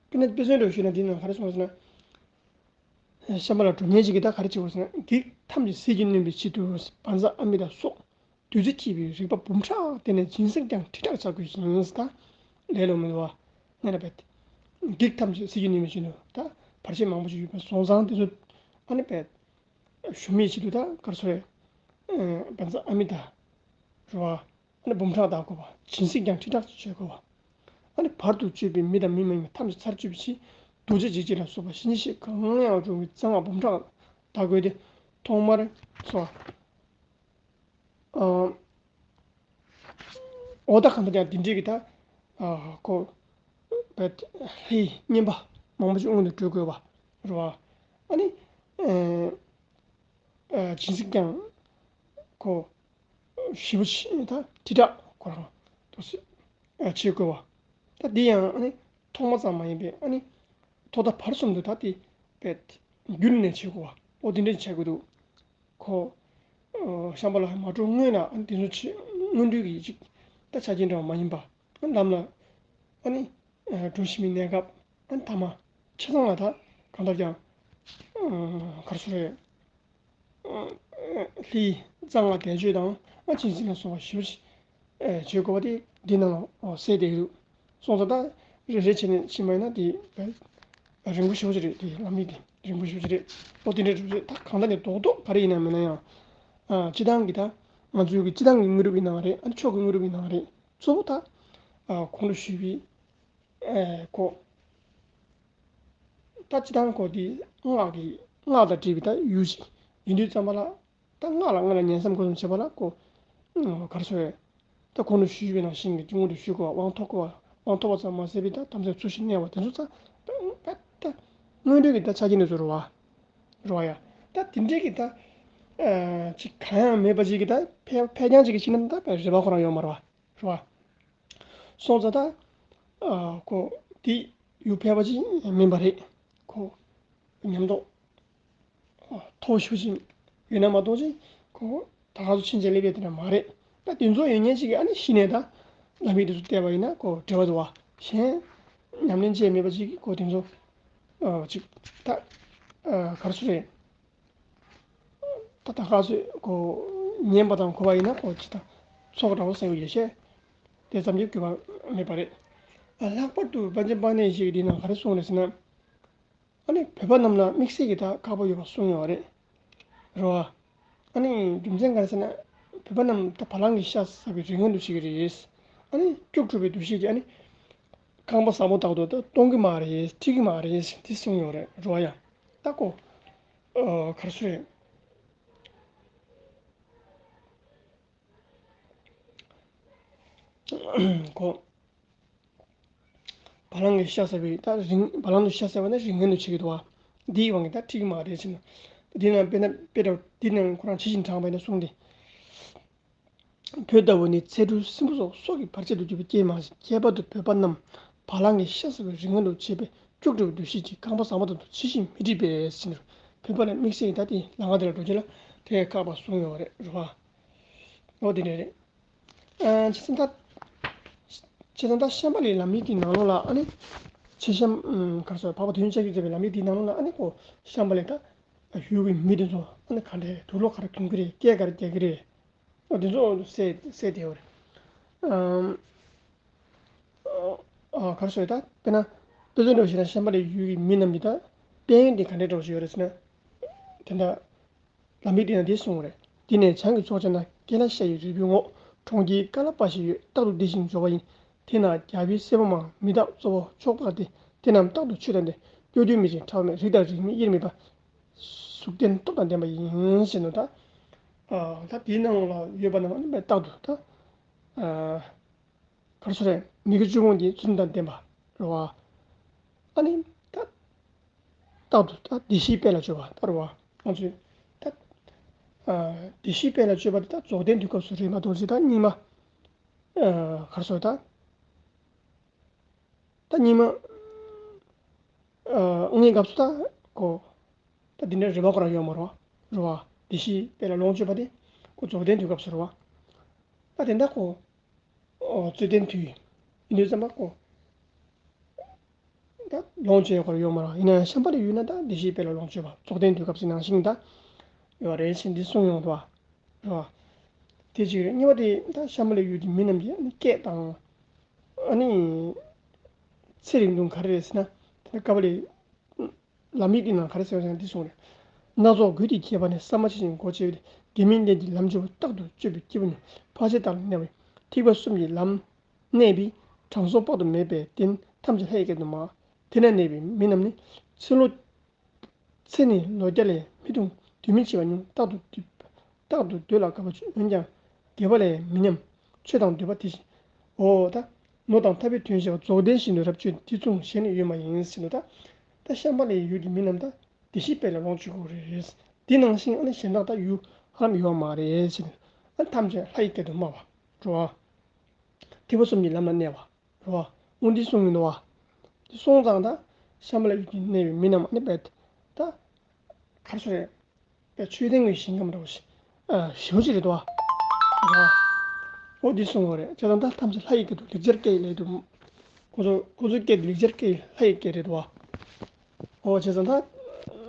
དཔེར་ན་དཔེ་མཚོན་དུ་ཞུས་ན་འདིའི་ནང་ག་རེ་གསུངས་ཟེར་ན། ཤམྦྷ་ལ་འགྲོ་མཁན་ཞིག་གིས་ད་ག་རེ་བྱེད་དགོས་ཟེར་ན། བགེགས་ཐམས་ཅད་ཟིལ་གྱིས་གནོན་པའི་ཆེད་དུ་བཛྲ་ཨ་མི་ཏ་སོགས་བདུད་རྩི་འཁྱིལ་པའི་རིག་པ་འབུམ་ཕྲག་བརྟེན་ནས་སྦྱིན་སྲེག་ཀྱང་ཁྲི་ཕྲག་བྱ་དགོས་ཤིང་ཟེར། ད་ལས་སླ་མོ་བ་ནས་ལ་བེད། བགེགས་ཐམས་ཅད་ཟིལ་གྱིས་གནོན་པའི་ཆེད་དུ་ད་བར་ཆད་མང་པོ་ཞིག་ཡོད་པའི་སོང་ཙང་དེ་ཚོ་ཨ་ནི་བེད། ཞུམ་མེད་ཆེད་དུ་ད་ག་རེ་ཟེར་རེད། བཛྲ་ཨ་མི་ཏ་རེད་བ། ཨ་ནི་འབུམ་ཕྲག་བཟླ་དགོས་པ། སྦྱིན་སྲེག་ཀྱང་ཁྲི་ཕྲག་བྱེད་དགོས་པ། ཨ་ནི་བར་དུ་གཅོད་པའི་མི་དང་མི་མ་ཡིན་པ་ཐམས་ཅད་ཚར་གཅོད་པའི་ཕྱིར་རྡོ་རྗེ་འཇིགས་བྱེད་ལ་སོགས་པ་གཞན་ཡང་གང་ཡང་འགྲོ་བའི་གཙང་བ་འབུམ་ཕྲག་བཟླ་དགོས་ཏེ། ཐོག་མར་སོ། ཨ། འོ་ད་གང་ལྟར་ཀྱང་འདི་འདྲའི་གི་ད། ཨ། ཁོ། བེད། ལྷའི་བསྙེན་པ་མང་པོ་ཞིག་སྔོན་དུ་འགྲོ་དགོས་པ་རེད་བ། ཨ་ནི། ཨ། སྦྱིན་སྲེག་ཀྱང་ཁོ། ཞེ་པོ་ཅིག་ད་ཁྲི་ཕྲག་ཁོ་རང་འདུག་སེ་བྱེད་དགོས་པ། ད་འདི་ཡང་ཨ་ནི་ཐོག་མ་ཙམ་མ་ཡིན་པའི་ཨ་ནི་ཐོག་མཐའ་བར་གསུམ་དུ་ད་དེ་བེད་རྒྱུན་ནས་བྱེད་དགོས་པ། འོ་དེ་འདྲ་བྱེད་དགོས་འདུག་ཁོ། ཤམྦྷ་ལ་མ་འགྲོ་སྔོན་ལ་ཨ་ནི་དེ་ཚོ་བྱེད་སྔོན་འགྲོའི་གི་ཅིག་ད་ཆ་རྐྱེན་འདྲ་བ་མ་ཡིན་པ། ཨ་ནི་ལམ་ལ་ཨ་ནི། ཨ། འགྲོ་བཞིན་པའི་གནས་སྐབས། ཨ། ཐ་མ་ཆ་ཚང་ལ་ད་གང་ལྟར་ཀྱང་། ཨ། ག་རེ་ཟེར་རེད། ཨ། ལྷའི་གཙང་བ་བཟླས་བརྗོད་དང་། ཨ། སྦྱིན་སྲེག་ལ་སོགས་པ་ཞེ་པོ་ཅིག་ཨ། བྱེད་དགོས་པ་དེ་འདི་ནང་ལ་གསལ་བསྡད་ཀྱི་འདུག་སོང་ཙང་ད་རེ་རེ་བྱས་ནས་ཕྱིན་པ་ཡིན་ན་དེ་རིང་པོ་ཞེ་པོ་ཅིག་རེད། དེ་ལམ་ཡིག་དེ་རིང་པོ་ཞེ་པོ་ཅིག་རེད། ཨོ་དེ་འདྲ་རེད། ད་གང་ལྟར་ནས་རྡོག་རྡོག་ག་རེ་ཡིན་ན་མིན་ན་ཡང་། ཨ། སྤྱི་བཏང་གི་ད་ང་ཚོའི་གི་སྤྱི་བཏང་གི་དངོས་གྲུབ་ཡིན་ནའང་རེད། ཨ་ནི་མཆོག་གི་དངོས་གྲུབ་ཡིན་ནའང་རེད། གཙོ་བོ་ད། ཨ། གོང་དུ་ཞུས་པའི། ཨེ། ཁོ། ད་སྤྱི་བཏང་ཁོ་དེ་སྔགས་ཀྱི་སྔགས་དང་འབྲེལ་བའི་ད་ཡུལ་ཞིག་ཡིན་དུས་ཙམ་པ་ལ། ད་སྔགས་ལ་སྔགས་ལ་ཉན་བསམ་སྒོམ་གསུམ་བྱེད་པ་ལ་ཁོ། ཨ། ག་རེ་ཟེར་རེད། ད་གོང་དུ་ཞུས་པའི་ནང་བཞིན་གྱི་སྔོན་དུ་ཞུ་དགོས་པ། དབང་ཐོབ་དགོས་པ། དབང་ཐོབ་པ་ཙམ་མ་ཟད་པའི་ད་དམ་ཚིག་ཚུལ་བཞིན་གནས་པ་དེ་ཚོ་ད། ད་སྔོན་འགྲོའི་གི་ད་ཆ་རྐྱེན་དེ་ཚོ་རེད་བ། རེད་བ་ཡ། ད་དེ་འདྲའི་གི་ད། ཨ། ཅིག་གང་ཡང་མེད་པ་ཅིག་གི་ད་ཕལ་ཕལ་རྐྱང་ཅིག་གི་ཕྱིན་ན་ད་རེ་བ་ཁོ་རང་ཡོད་མ་རེད་བ། རེད་བ། སོང་ཙང་ད། ཨ། ཁོ་དེ་ ཡུལ་ཕལ་པ་ཅིག་མིན་པ་རེད། ཁོ་ཉམས་རྟོགས་མཐོ་ཤོས་ཅིག་ཡོད་ན་མ་གཏོགས་ཅིག་ཁོ་ད་ག་ཚོད་ཕྱིན་ཆད་སླེབས་ཡས་དེ་འདྲ་མ་རེད། ད་དེ་ཚོ་ཡོད་མཁན་ཅིག་གིས་ཨ་ནི་གཞི་ནས་ད་ལམ་ཡིག་དེ་ཚོ་བལྟས་པ་ཡིན་ན་ཁོ་འབྲེལ་བ་འདུག་བ། གཞན་ཉམས་ལེན་བྱས་མེད་པ་ཅིག་གིས་ཁོ་དེ་ཚོ་ཨ་ཅིག་ད་ཨ་ག་རེ་ཟེར་རེད། ད་ད་ག་ཚོད་ཁོ་ཉན་པ་དང་གོ་བ་ཡིན་ན་ཁོ་ཅི་ད་ཚོགས་འདྲ་བོ་ཟེར་བ་ཡོད་ཤེས། དེ་ཙམ་གྱིས་དགོས་པ་མེད་པ་རེད། ལྷག་པར་དུ་པཎ་ཆེན་དཔལ་ལྡན་ཡེ་ཤེས་ཀྱིས་འདི་ནང་ག་རེ་གསུངས་རེད་ཟེར་ན། ཨ་ནི་བོད་པ་རྣམས་ལ་དམིགས་བསལ་གྱི་ད་ཁག་པོ་ཡོད་པ་གསུངས་ཡོད་རེད། རེད་བ། ཨ་ནི་རྒྱུ་མཚན་ག་རེ་ཟེར་ན། བོད་པ་རྣམས་ད་བ་ལང་གི་ཤ་ཟ་བའི་རིན་ངན་དུ་བྱེད་ཀྱི་རེད། ཨ་ནི་སྐྱུག་བྲོ་བའི་འདུ་ཤེས་ཀྱིས་ཨ་ནི་རྐང་པ་ཟབ་མོ་ལྟག་ཏུ་ད་གཏོང་གི་མ་རེད། ཁྲིད་ཀྱི་མ་རེད་འདི་གསུངས་ཡོད་རེད། རེད་བ་ཡ། ད་ཁོ་ཨ་ག་རེ་ཟེར་རེད། ཁོ་བ་ལང་གི་ཤ་ཟ་བའི་ད་རིན་བ་ལང་དུ་ཤ་ཟ་བ་ན་རིན་ངན་དུ་བྱེད་ཀྱི་འདུག་བ། འདིའི་དབང་གིས་ད་ཁྲིད་ཀྱི་མ་རེད་ཟེར་ན། འདི་ནང་དཔེར་ན་དཔེ་འདྲ་འདི་ནང་ཁོ་རང་ཇི་བཞིན་དྲངས་པ་ཡིན་ན་གསུངས་ཏེ། བོད་ལྟ་བུ་ནི་ཚེ་འཕྲུལ་སྲིན་པོ་སོགས་སྲོག་གི་བར་ཆད་དུ་གྱུར་པའི་སྐྱེས་མ་ཟད། ཁྱད་པར་དུ་བོད་པ་རྣམས་བ་ལང་གི་ཤ་ཟ་བའི་རིན་ངན་དུ་བྱེད་པའི་སྐྱུག་བྲོ་བའི་འདུ་ཤེས་ཀྱིས་རྐང་པ་ཟབ་མོ་ལྟག་ཏུ་ཇི་བཞིན་མི་འཁྲིད་པས་ཟེར་ན། བོད་པ་ལ་དམིགས་བསལ་གྱི་ད་དེ་ལམ་ཁ་དེ་ལ་འགྲོ་རྒྱུ་ལ་དེ་ཁག་པ་གསུངས་ཡོད་རེད། རེད་བ། འོ་དེ་འདྲ་རེད། ཨ་བྱས་ཙང་ད། བྱས་ཙང་ད་ཤམྦྷ་ལའི་ལམ་རིམ་གྱི་ནང་ལོགས་ལ་ཨ་ནི། ཆེ་ཤམ་ཨམ་ག་རེ་ཟེར་འཕགས་པ་དོན་ཡོད་ཤཱཀྱ་མཛད་པའི་ལམ་རིམ་དེའི་ནང་ལོགས་ལ་ཨ་ནི་ཁོ་ཤམྦྷ་ལའི་ད་ཡུལ་གྱི་མི་དེ་ཚོ་ཨ་ནི་ག་འདྲས་དུག་སློག་ག་རེ་གྱོན་གྱི་རེད། སྐད་ག་རེ་རྒྱག་གི་རེད། ཨ་དེ་ཚོ་གསལ་གསལ་བསྡད་ཡོད་རེད། ཨམ། ཨ་ག་རེ་ཟེར་ད་དཔེར་ན། དཔེ་མཚོན་འདྲ་བོ་བྱས་ན་ཤམྦྷ་ལའི་ཡུལ་གྱི་མི་རྣམས་ཀྱི་ད་དཔལ་ཡོན་དེ་ག་འདྲས་འདྲ་བོ་ཞིག་ཡོད་རེད་ཟེར་ན། དེ་འདྲ། ལམ་རིམ་དེ་ན་འདི་གསུངས་རེད། འདི་ནས་བྱང་གི་ཕྱོགས་ཕྱིན་ན་ཀེ་ལ་ཤ་ཡི་རིལ་བུའི་ངོགས་གྲོང་ཁྱེར་ཀ་ལ་པ་ཞིག་ཡོད། རྟག་ཏུ་འདི་བཞིན་འབྱོར་བ་ཡིན། དེ་ན་རྒྱལ་པོའི་སྲས་པོ་མང་མི་རྟག་གཙོ་བོ་ཕྱོགས་འཕགས་ཏེ། དེ་རྣམས་རྟག་ཏུ་ཆོས་དང་ལྡན། སྐྱོ་སྡུག་མི་ཞན་ཕྲ་བ་མེད། རིགས་དང་རིགས་མིན་དབྱེར་མེད་པ། གཟུགས་ལྡན་སྟོབས་དང་ལྡན་པ་ཡིན་ཞེས་ནོ། ད་ཨ་ད་དེའི་ནང་ལ་ཡོད་པ་རྣམས་ནི་རྟག་ཏུ་ད་ཨ། ག་རེ་ཟེར་རེད། མི་དགེ་བཅུ་སྤོང་གི་ཚུལ་ཁྲིམས་དང་ལྡན་པ་རེད་བ། ཨ་ནི་ད་རྟག་ཏུ་ད་བདེ་གཤེགས་དཔལ་ལ་སྤྱོད་པ་ད་རེད་བ། ང་ཚོས་ད་ཨ་བདེ་གཤེགས་དཔལ་ལ་སྤྱོད་པ་དེ་ད་རྫོགས་ལྡན་དུས་སྐབས་སུ་རེད་མ་གཏོགས་ཅི་ད་སྙིགས་མ་ཨ་ག་རེ་ཟེར་ད་ད་སྙིགས་མ་ཨ་དངོས་སྐབས་སུ་ད་ཁོ་ད་འདི་འདྲ་རེད་བ། ཁོ་རང་ཡོད་མ་རེད་བ། རེད་བ། བདེ་གཤེགས་དཔལ་ལ་ལོངས་སྤྱོད་པ་དེ་ཁོ་རྫོགས་ལྡན་དུས་སྐབས་སུ་རེད་བ། ད་དེ་འདྲ་ཁོ། ཨོ་རྩོད་ལྡན་དུས། ཡིན་དུས་ཙམ་པ་ཁོ། ད་ལོངས་སྤྱོད་ཡག་པོ་ཡོད་མ་རེད། ཡིན་ན་ཡང་ཤམྦྷ་ལའི་ཡུལ་ན་ད་བདེ་གཤེགས་དཔལ་ལ་ལོངས་སྤྱོད་པ་རྫོགས་ལྡན་དུས་སྐབས་སུ་ནང་བཞིན་ད་ཡོད་རེད་ཅེས་འདི་གསུངས་ཡོང་འདུག་བ། རེད་བ། དེ་གཅིག་རེད། གཉིས་པ་དེ་ད་ཤམྦྷ་ལའི་ཡུལ་གྱི་མི་རྣམས་ཀྱི་ཨ་ནི་སྐད་དང་། ཨ་ནི། ཚེ་རིང་ཐུང་ག་རེ་རེད་ཟེར་ན། དེ་ནི་ཀ་པ་ལའི། ལམ་རིམ་འདི་ནང་ག་རེ་ཟེར་བ་ཟེར་ན་འདི་གསུངས་རེད། སྣ་ཚོགས་རྒོད་ཀྱི་ཁྱད་པར་ནི། བསམ་པ་ཆེ་ཞིང་གོ་ཆེ་བས། དགེ་མི་ལེན་གྱི་ལམ་བྱེ་བ། རྟག་ཏུ་སྤྱོད་པའི་སྐྱེས་བུ་ནི། ཕར་ཕྱིན་དག་ལ་གནས་པ་ཡིན། ཐེག་པ་གསུམ་གྱི་ལམ་གནས་པའི། དྲང་སྲོང་དཔག་ཏུ་མེད་པས་བསྟེན། ཐམས་ཅད་ལྷ་ཡི་སྐད་དུ་སྨྲ། དེ་ན་གནས་པའི་མི་རྣམས་ནི། ཚེ་ལོ། ཚེ་ནི་ལོ་བརྒྱ་ལས་མི་ཐུང་། དུས་མིན་འཆི་བ་ཉུང་། རྟག་ཏུ་འདོད། རྟག་ཏུ་འདོད་ལ་དགའ་བ་ཆེ། འོན་ཀྱང་དགེ་བ་ལས་མི་ཉམས། ཆོས་དང་འདོད་པ་དེ་བཞིན། འོ་ད། ནོར་དང་ཐར་པའི་དོན་ཞེས་པ་རྫོགས་ལྡན་བཞིན་དུ་རབ་བྱུང་དེ་མཚུངས་གཞན་ཡོད་མ་ཡིན་ཟེར་ནོ། ད། ད་ཤམྦྷ་ལའི་ཡུལ་གྱི་མི་རྣམས་ད་བདེ་གཤེགས་དཔལ་ལ་ལོངས་སྤྱོད་དགོས་རེད། དེ་ནང་བཞིན་ཨ་ནི་གཞན་དག་ད་ཡུལ་ཧ་ལམ་ཡོད་མ་རེད་ཟེར་ནས། ཨ་ཐམས་ཅད་ལྷ་ཡི་སྐད་དུ་སྨྲ་བ། རེད་བ། ཐེག་པ་གསུམ་གྱི་ལམ་ལ་གནས་པ། རེད་བ། འོ་འདི་གསུངས་ཡོད་ནོ་བ། འདི་སོང་ཙང་ད་ཤམྦྷ་ལའི་ཡུལ་གྱི་གནས་པའི་མི་རྣམས་ཨ་ནི་རྦད་ད་ག་རེ་ཟེར་རེད། པའི་ཆོས་ལྡན་གྱི་ཞིང་ཁམས་འདྲ་བོ་ཞིག་ཨ་ཞེ་པོ་ཅིག་རེད་དོ། ཨ། འོ་འདི་གསུངས་པ་རེད། བྱས་ཙང་ད་ཐམས་ཅད་ལྷ་ཡི་སྐད་དུ་ལེགས་སྦྱར་སྐད་ཡིག་ལས་དུ། ཁོ་ཚོ་ཁོ་ཚོའི་སྐད་དུ་ལེགས་སྦྱར་སྐད་ཡིག་ལྷ་ཡི་སྐད་རེད་དོ། འོ་བྱས་ཙང་ད་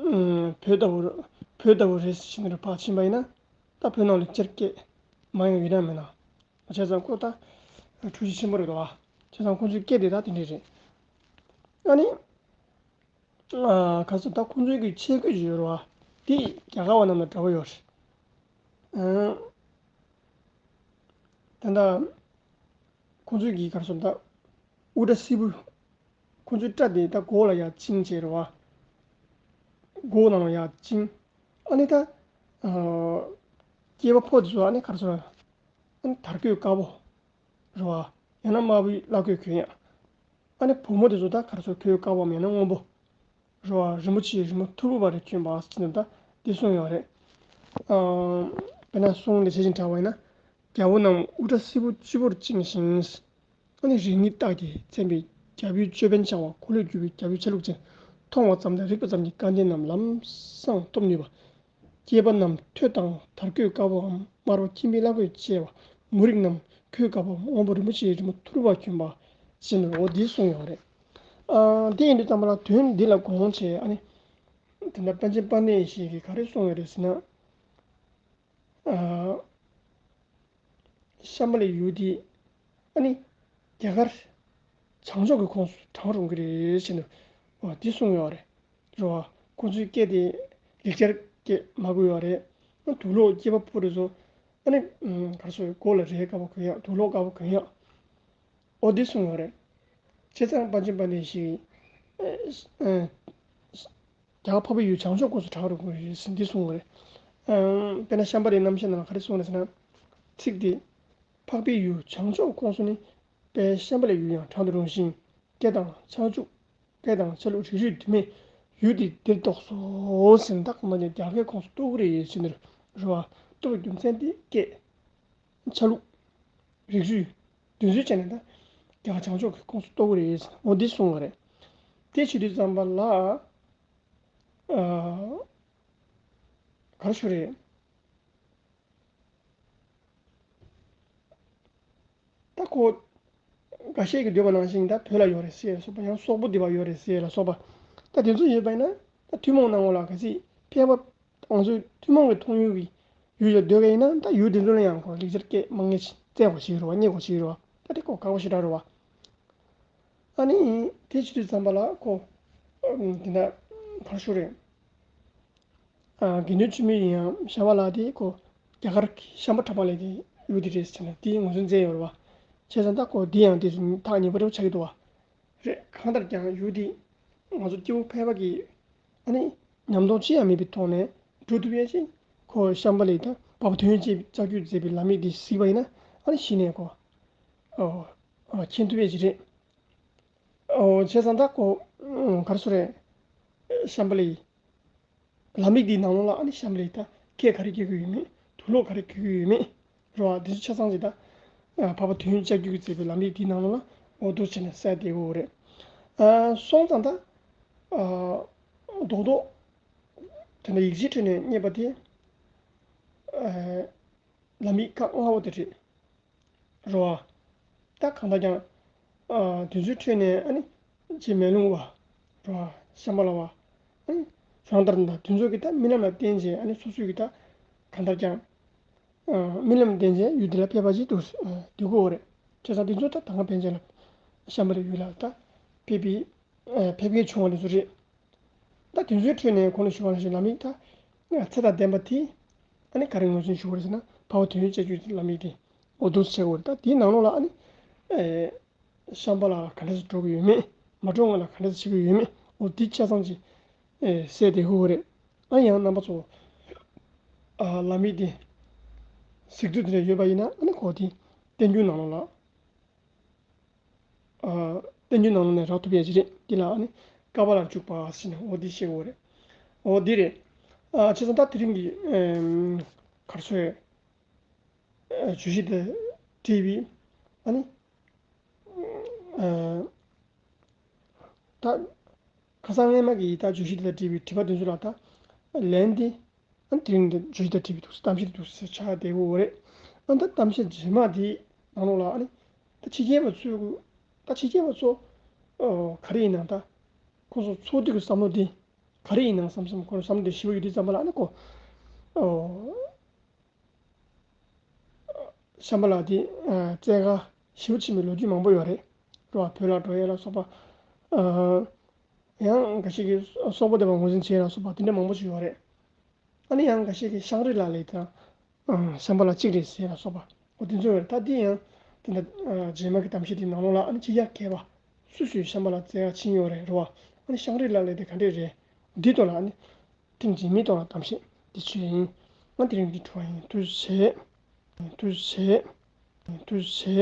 ཨུམ་བོད་ལྟ་བུ་བོད་ལྟ་བུ་རེད་ཟེར་ནས་ཕར་ཕྱིན་པ་ཡིན་ན། ད་བོད་ནང་ལེགས་སྦྱར་སྐད་མང་ཡང་ཡོད་ན་མེད་ན། བྱས་ཙང་ཁོ་ད་འཁྲུལ་གཞི་ཆེན་པོ་རེད་དོ། བྱས་ཙང་ཁོ་ཚོའི་སྐད་དེ་ད་དེ་འདྲས་རེད། ཨ་ནི། ཨ་ག་ཚོད་ད་ཁོང་ཚོའི་གི་ཆས་གོས་ཅིག་ཡོད་རེད་བ། དེ་རྒྱ་གར་བ་རྣམས་དང་འདྲ་བོ་ཡོད་རེད། ཨ་ད་ད་ཁོང་ཚོའི་གི་ག་ཚོད་ད་དབུ་སྐྲ་སེར་པོ། ཁོང་ཚོའི་སྐྲ་དེ་ད་མགོ་ལ་ཡར་བཅིངས་བྱས་རེད་བ། མགོ་ནང་ལ་ཡར་བཅིངས། ཨ་ནི་ད་ཨ་སྐྱེས་པ་ཕོ་དེ་ཚོ་ཨ་ནི་ག་ཚོད། ཨ་ནི་དར་གོས་དཀར་པོ་རེད་བ། ཡང་ན་དམར་པོའི་བླ་གོས་གྱོན་ཡ། ཨ་ནི་བུ་མོ་དེ་ཚོ་ད་ག་རེ་ཟེར། གོས་དཀར་པོའམ་ཡང་ན་སྔོན་པོ་རེད་བ། རིན་པོ་ཆེའི་རི་མོ་ཐོར་བུ་བ་རེ་གྱོན་པ་ཟེར་ནས་ད་འདི་གསུངས་ཡོད་རེད། ཨ་དཔེར་ན་གསུང་དེ་ཇི་བཞིན་དྲངས་པ་ཡིན་ན། རྒྱལ་པོ་རྣམས་དབུ་སྐྲ་སེར་པོ་སྤྱི་བོར་བཅིངས་ཤིང་། ཨ་ནི་རིགས་ལྔའི་རྟགས་ཀྱིས་མཚན་པའི་ རྒྱལ་པོའི་ཅོད་པན་འཆང་བ། འཁོར་ལོས་སྒྱུར་བའི་རྒྱལ་པོའི་ཆ་ལུགས་ཅན། མཐོང་བ་ཙམ་ལས་རིག་པ་ཙམ་གྱིས་སྐལ་ལྡན་རྣམས་ལམ་སང་ཐོབ་ནུས་པ། སྐྱེས་པ་རྣམས་ཐོད་དང་དར་གོས་དཀར་པོའམ་དམར་པོ་ཁྱིམ་པའི་བླ་གོས་བཅས་པ། མོ་རིགས་རྣམས་གོས་དཀར་པོའམ་དབང་པོ་རིན་པོ་ཆེའི་རི་མོ་ཐུར་པ་གྱོན་པ་བཞིན་དུ། འོ་འདི་གསུངས་ཡོད་རེད། ཨ་འདི་ཡིན་དུས་ཙམ་པ་ལ་དོན་འདི་ལ་དགོངས་བྱས། ཨ་ནི་དེ་འདྲ་པཎ་ཆེན་དཔལ་ལྡན་ཞིག་གིས་ག་རེ་གསུངས་ཡོད་རེད་ཟེར་ན། ཨ། ཤམྦྷ་ལའི་ཡུལ་འདི་ཨ་ནི་རྒྱ་གར་བྱང་ཕྱོགས་ཀྱི་ཁོངས་སུ་བགྲང་རུང་གི་རེད་ཟེར་ནས་འོ་འདི་གསུངས་ཡོད་རེད། རེད་བ། ཁོ་ཚོའི་སྐད་དེ་ལེགས་སྦྱར་སྐད་མ་གོ་ཡོད་རེད། དུག་ལོག་སྐྱེས་པ་ཕོ་རེ་ཚོ་ཨ་ནི་ག་རེ་ཟེར་མགོ་ལ་རས་དཀར་པོ་གོན་ཡག་དུག་ལོག་དཀར་པོ་གོན་ཡག་འོ་འདི་གསུངས་ཡོད་རེད། བྱས་ཙང་པཎ་ཆེན་དཔལ་ལྡན་ཞིག་རྒྱ་གར་འཕགས་པའི་ཡུལ་བྱང་ཕྱོགས་ཁོངས་སུ་བགྲང་རུང་གི་རེད་ཟེར་འདི་གསུངས་པ་རེད། ཨམ། དཔེར་ན་ཤམྦྷ་ལའི་རྣམ་བཤད་ནང་ལ་ག་རེ་གསུངས་རེད་ཟེར་ན། ཚིག་འདི། འཕགས་པའི་ཡུལ་བྱང་ཕྱོགས་ཁོངས་སུ་ནི། དཔལ་ཤམྦྷ་ལའི་ཡུལ་ཡང་བགྲང་དུ་རུང་ཞིང་། སྐད་དང་ཕྱག་མཇུག་སྐད་དང་ཆ་ལུགས་རིགས་རུས་དུ་མས་ཡུལ་འདི་འདིར་གཏོགས་སོ་ཟེར་ན། ད་གང་ལྟར་ཀྱང་རྒྱ་སྐད་ཁོངས་སུ་གཏོགས་ཀྱི་རེད་ཟེར་ནས་རེད་བ། གཏོགས་པའི་རྒྱུ་མཚན་འདི་སྐད། ཆ་ལུགས། རིགས་རུས། འདི་ཚོའི་ཆ་ནས་ད་རྒྱ་གར་བྱང་ཕྱོགས་ཀྱི་ཁོངས་སུ་གཏོགས་ཀྱི་རེད་ཟེར་ནས་འོ་འདི་གསུངས་པ་རེད། དེ་བྱེད་དུས་ཙམ་པ་ལ། ཨ། ག་རེ་ཞུ་རེད། ད་ཁོ། འགའ་ཤས་ཀྱིས་འདོད་པ་ནང་བཞིན་ད་བོད་ལ་ཡོད་རེད་ཟེར་ལ་སོགས་པ། ཡང་སོག་པོ་སྡེ་པ་ཡོད་རེད་ཟེར་ལ་སོགས་པ། ད་དེ་ཚོ་ཡོད་པ་ཡིན་ན་ད་ཐུན་མོང་སྣང་ངོ་ལ་གལ་སྲིད་ཕལ་པ་ང་ཚོའི་ཐུན་མོང་གི་མཐོང་ཡུལ་གྱི་ཡུལ་ལ་འདོད་པ་ཡིན་ན། ད་ཡུལ་དེ་ཚོ་ལ་ཡང་ཁོ་ལེགས་སྦྱར་སྐད་མང་ངེས་བཙལ་དགོས་ཤེས་རེད་བ། རྙེད་དགོས་ཤེས་རེད་བ། ད་དེ་ཁོ་དགའ་པོ་ཞེ་དྲག་རེད་བ། ཨ་ནི་དེ་བྱེད་དུས་ཙམ་པ་ལ་ཁོ། ཨ། དེ་འདྲ་ག་རེ་ཞུ་རེད། ཨ། དགེ་འདུན་ཆོས་འཕེལ་ཡིན་ཡང་ཤམྦྷ་ལ་དེ་ཁོ་རྒྱ་གར་གྱི་ཤམྦྷ་ཕྲ་མ་ལའི་དེ་ཡུལ་དེ་རེད་ཟེར་ནས་དེ་ངོས་འཛིན་མཛད་ཡོད་རེད་བ། བྱས་ཙང་ད་ཁོ་དེ་ཡང་དེ་ཐག་ཉེ་པོ་འདྲ་པོ་ཆགས་ཀྱི་འདུག་བ། རེད། གང་ལྟར་ཀྱང་ཡུལ་དེ་ང་ཚོ་སྐྱེ་བོ་ཕལ་པ་གིས་ཨ་ནི་ཉམས་མྱོང་ཅི་ཡང་མེད་པའི་ཐོག་ནས་འགྲོ་ཐུབ་ཡས་ཤིག་ཁོ་ཤམྦྷ་ལའི་ད་འཕགས་པ་དོན་ཡོད་ཅེས་ལྕགས་ཀྱུས་མཛད་པའི་ལམ་ཡིག་དེ་གཟིགས་པ་ཡིན་ན་ཨ་ནི་གཞི་ནས་ཁོ། ཨོ། ཨ། མཁྱེན་ཐུབ་ཡས་ཅིག་རེད། ཨོ། བྱས་ཙང་ད་ཁོ། ཨ། ག་རེ་ཟེར་རེད། ཤམྦྷ་ལའི་ལམ་ཡིག་འདིའི་ནང་ལོགས་ལ་ཨ་ནི་ཤམྦྷ་ལའི་ད་སྐད་ག་རེ་སྐྱེ་གི་ཡོད་མེད། དུག་ལོག་ག་རེ་གྱོན་གི་ཡོད་མེད། རེད་བ། འདི་ཚོ་ཆ་ཚང་ཅིག་ད་འཕགས་པ་དོན་ཡོད་ལྕགས་ཀྱུས་མཛད་པའི་ལམ་ཡིག་འདིའི་ནང་ལོགས་ལ་འོ་འདུག་བྱས་ནས་གསལ་བསྡད་ཡོད་རེད། ཨ། སོང་ཙང་ད། ཨ། རྡོག་རྡོག་དེ་འདྲ་ཡིག་ཆའི་ཁྲོད་ནས་རྙེད་པ་དེ། ཨ། ལམ་ཡིག་ཁག་ལྔ་པོ་དེ་རེད། རེད་བ། ད་གང་ལྟར་ཀྱང་། ཨ། དེ་ཚོའི་ཁྲོད་ནས་ཨ་ནི་རྗེ་མེ་ལོང་བ། རེད་བ། ཤམྦྷ་ལ་བ། ཨ་ནི་རང་ལྟར་ད་དེ་ཚོ་གིས་ད་རྨི་ལམ་ལ་བརྟེན་བྱས་ཨ་ནི་སོ་སོའི་གི་ད་གང་ལྟར་ཀྱང་། ཨ། རྨི་ལམ་ལ་བརྟེན་བྱས་ཡུལ་དེ་ལ་ཕེབས་པ་ཅིག་འདུག་ཨ། འདུག་གོ་རེད། བྱས་ཙང་དེ་ཚོ་ད་ད་སྔ་ཕན་ཆད་ལ་ཤམྦྷ་ལའི་ཡུལ་ལ་ད་ཕེབས་པའི། ཨ། ཕེབས་མཁན་བྱུང་བ་དེ་ཚོ་རེད། ད་དེ་ཚོའི་ཁྲོད་ནས་གོང་ལ་ཞུས་པ་ནང་བཞིན་ལམ་ཡིག་ད་ཚད་དང་ལྡན་པ་དེ་ཨ་ནི་ག་རེ་ངོས་འཛིན་ཞུ་དགོས་རེད་ཟེར་ན། འཕགས་པ་དོན་ཡོད་ལྕགས་ཀྱུའི་ལམ་ཡིག་དེ་འོ་འདུག་སེ་བྱེད་དགོས་རེད། ད་དེའི་ནང་ལོགས་ལ་ཨ་ནི། ཨེ། ཤམྦྷ་ལ་ག་འདྲ་སེ་འགྲོ་གི་ཡོད་མེད། མ་འགྲོ་སྔོན་ལ་ག་འདྲ་སེ་བྱེད་ཀྱི་ཡོད་མེད། འོ་འདི་ཆ་ཚང་ཅིག་ཨེ། གསལ་བསྡད་དགོས་རེད། ཨ་ནི་ཡང་རྣམ་པ་ཚོ། ཨ། ལམ་ཡིག་དེ་གཟིགས་འདོད་དེ་འདྲ་ཡོད་པ་ཡིན་ན་ཨ་ནི་ཁོ་དེ་བསྟན་འགྱུར་ནང་ལོགས་ལ། ཨ། བསྟན་འགྱུར་ནང་ལོགས་ནས་རག་ཐུབ་ཡས་ཅིག་རེད། འདི་ལ་ཨ་ནི་ཀ་པཱ་ལར་འཇུག་པ་ཟེར་ནས་འོ་འདི་བཤད་དགོས་རེད། འོ་འདི་རེད། ཨ། བྱས་ཙང་ད་དེ་རིང་གི། ཨམ། ག་རེ་ཟེར། ཨ། བརྗོད་གཞི་དང་འབྲེལ་བའི་ཨ་ནི། ཨ། ད་ཁ་སང་སྔས་མ་གི་ད་བརྗོད་གཞི་དེ་དང་འབྲེལ་བའི་དྲི་བ་དེ་ཚོ་ལ་ད་ལན་དེ། ཨ། དེ་རིང་འདི་བརྗོད་གཞི་དང་འབྲེལ་བའི་འདུག་གཏམ་བཤད་འདུག་ཟེར་ཆགས་བསྡད་ཡོད་རེད། ཨ། ད་གཏམ་བཤད་རྗེས་མ་དེའི་ནང་ལོགས་ལ་ཨ་ནི་ད་ཕྱི་རྒྱལ་བ་ཚོས་ད་ཕྱི་རྒྱལ་བ་ཚོ་ཨོ་ག་རེ་ཡིན་ནའང་ད་ཁོ་ཚོ་ཚོགས་སྡེ་གི་བསམ་བློ་དེ་ག་རེ་ཡིན་ནའང་བསམ་བསམ་ཁོ་རང་བསམ་བློ་དེ་ཞིབ་པོ་ཡོད་དུས་ཙམ་པ་ལ་ཨ་ནི་ཁོ་ཨོ། ཤམྦྷ་ལ་དེ་ཨ་བཙལ་ག་ཞེ་པོ་ཕྱིན་པའི་ལོ་རྒྱུས་མང་པོ་ཡོད་རེད། རེད་བ། བོད་ལ་འགྲོ་ཡས་ལ་སོགས་པ། ཨ། ཡང་འགའ་ཤས་ཀྱིས་སོག་པོ་སྡེ་པ་ངོས་འཛིན་བྱེད་ཡས་ལ་སོགས་པ་དེ་འདྲ་མང་པོ་ཞིག་ཡོད་རེད། ཨ་ནི་ཡང་འགའ་ཤས་ཀྱིས་ཤང་རི་ལ་ལས་དང་། ཨ། ཤམྦྷ་ལ་གཅིག་རེད་ཟེར་ལ་སོགས་པ། འོ་དེ་ཚོ་ཡོད་རེད། ད་དེ་ཡང་དེ་འདྲ་ཨ་རྗེས་མ་གི་གཏམ་བཤད་དེའི་ནང་ལོགས་ལ་ཨ་ནི་ཕྱི་རྒྱལ་མཁས་པ་སུ་སུས་ཤམྦྷ་ལ་བཙལ་ག་ཕྱིན་ཡོད་རེད། རེད་བ། ཨ་ནི་ཤང་རི་ལ་ལས་དེ་ག་འདྲས་རེད། འདི་ཐོག་ལ་ཨ་ནི། ཐེངས་རྗེས་མའི་ཐོག་ལ་གཏམ་བཤད་འདི་བྱས་ཡིན། ང་དེ་རིང་འདི་གྲུབ་པ་ཡིན། ཐུགས་རྗེ་ཆེ། ཐུགས་རྗེ་ཆེ། ཐུགས་རྗེ་ཆེ།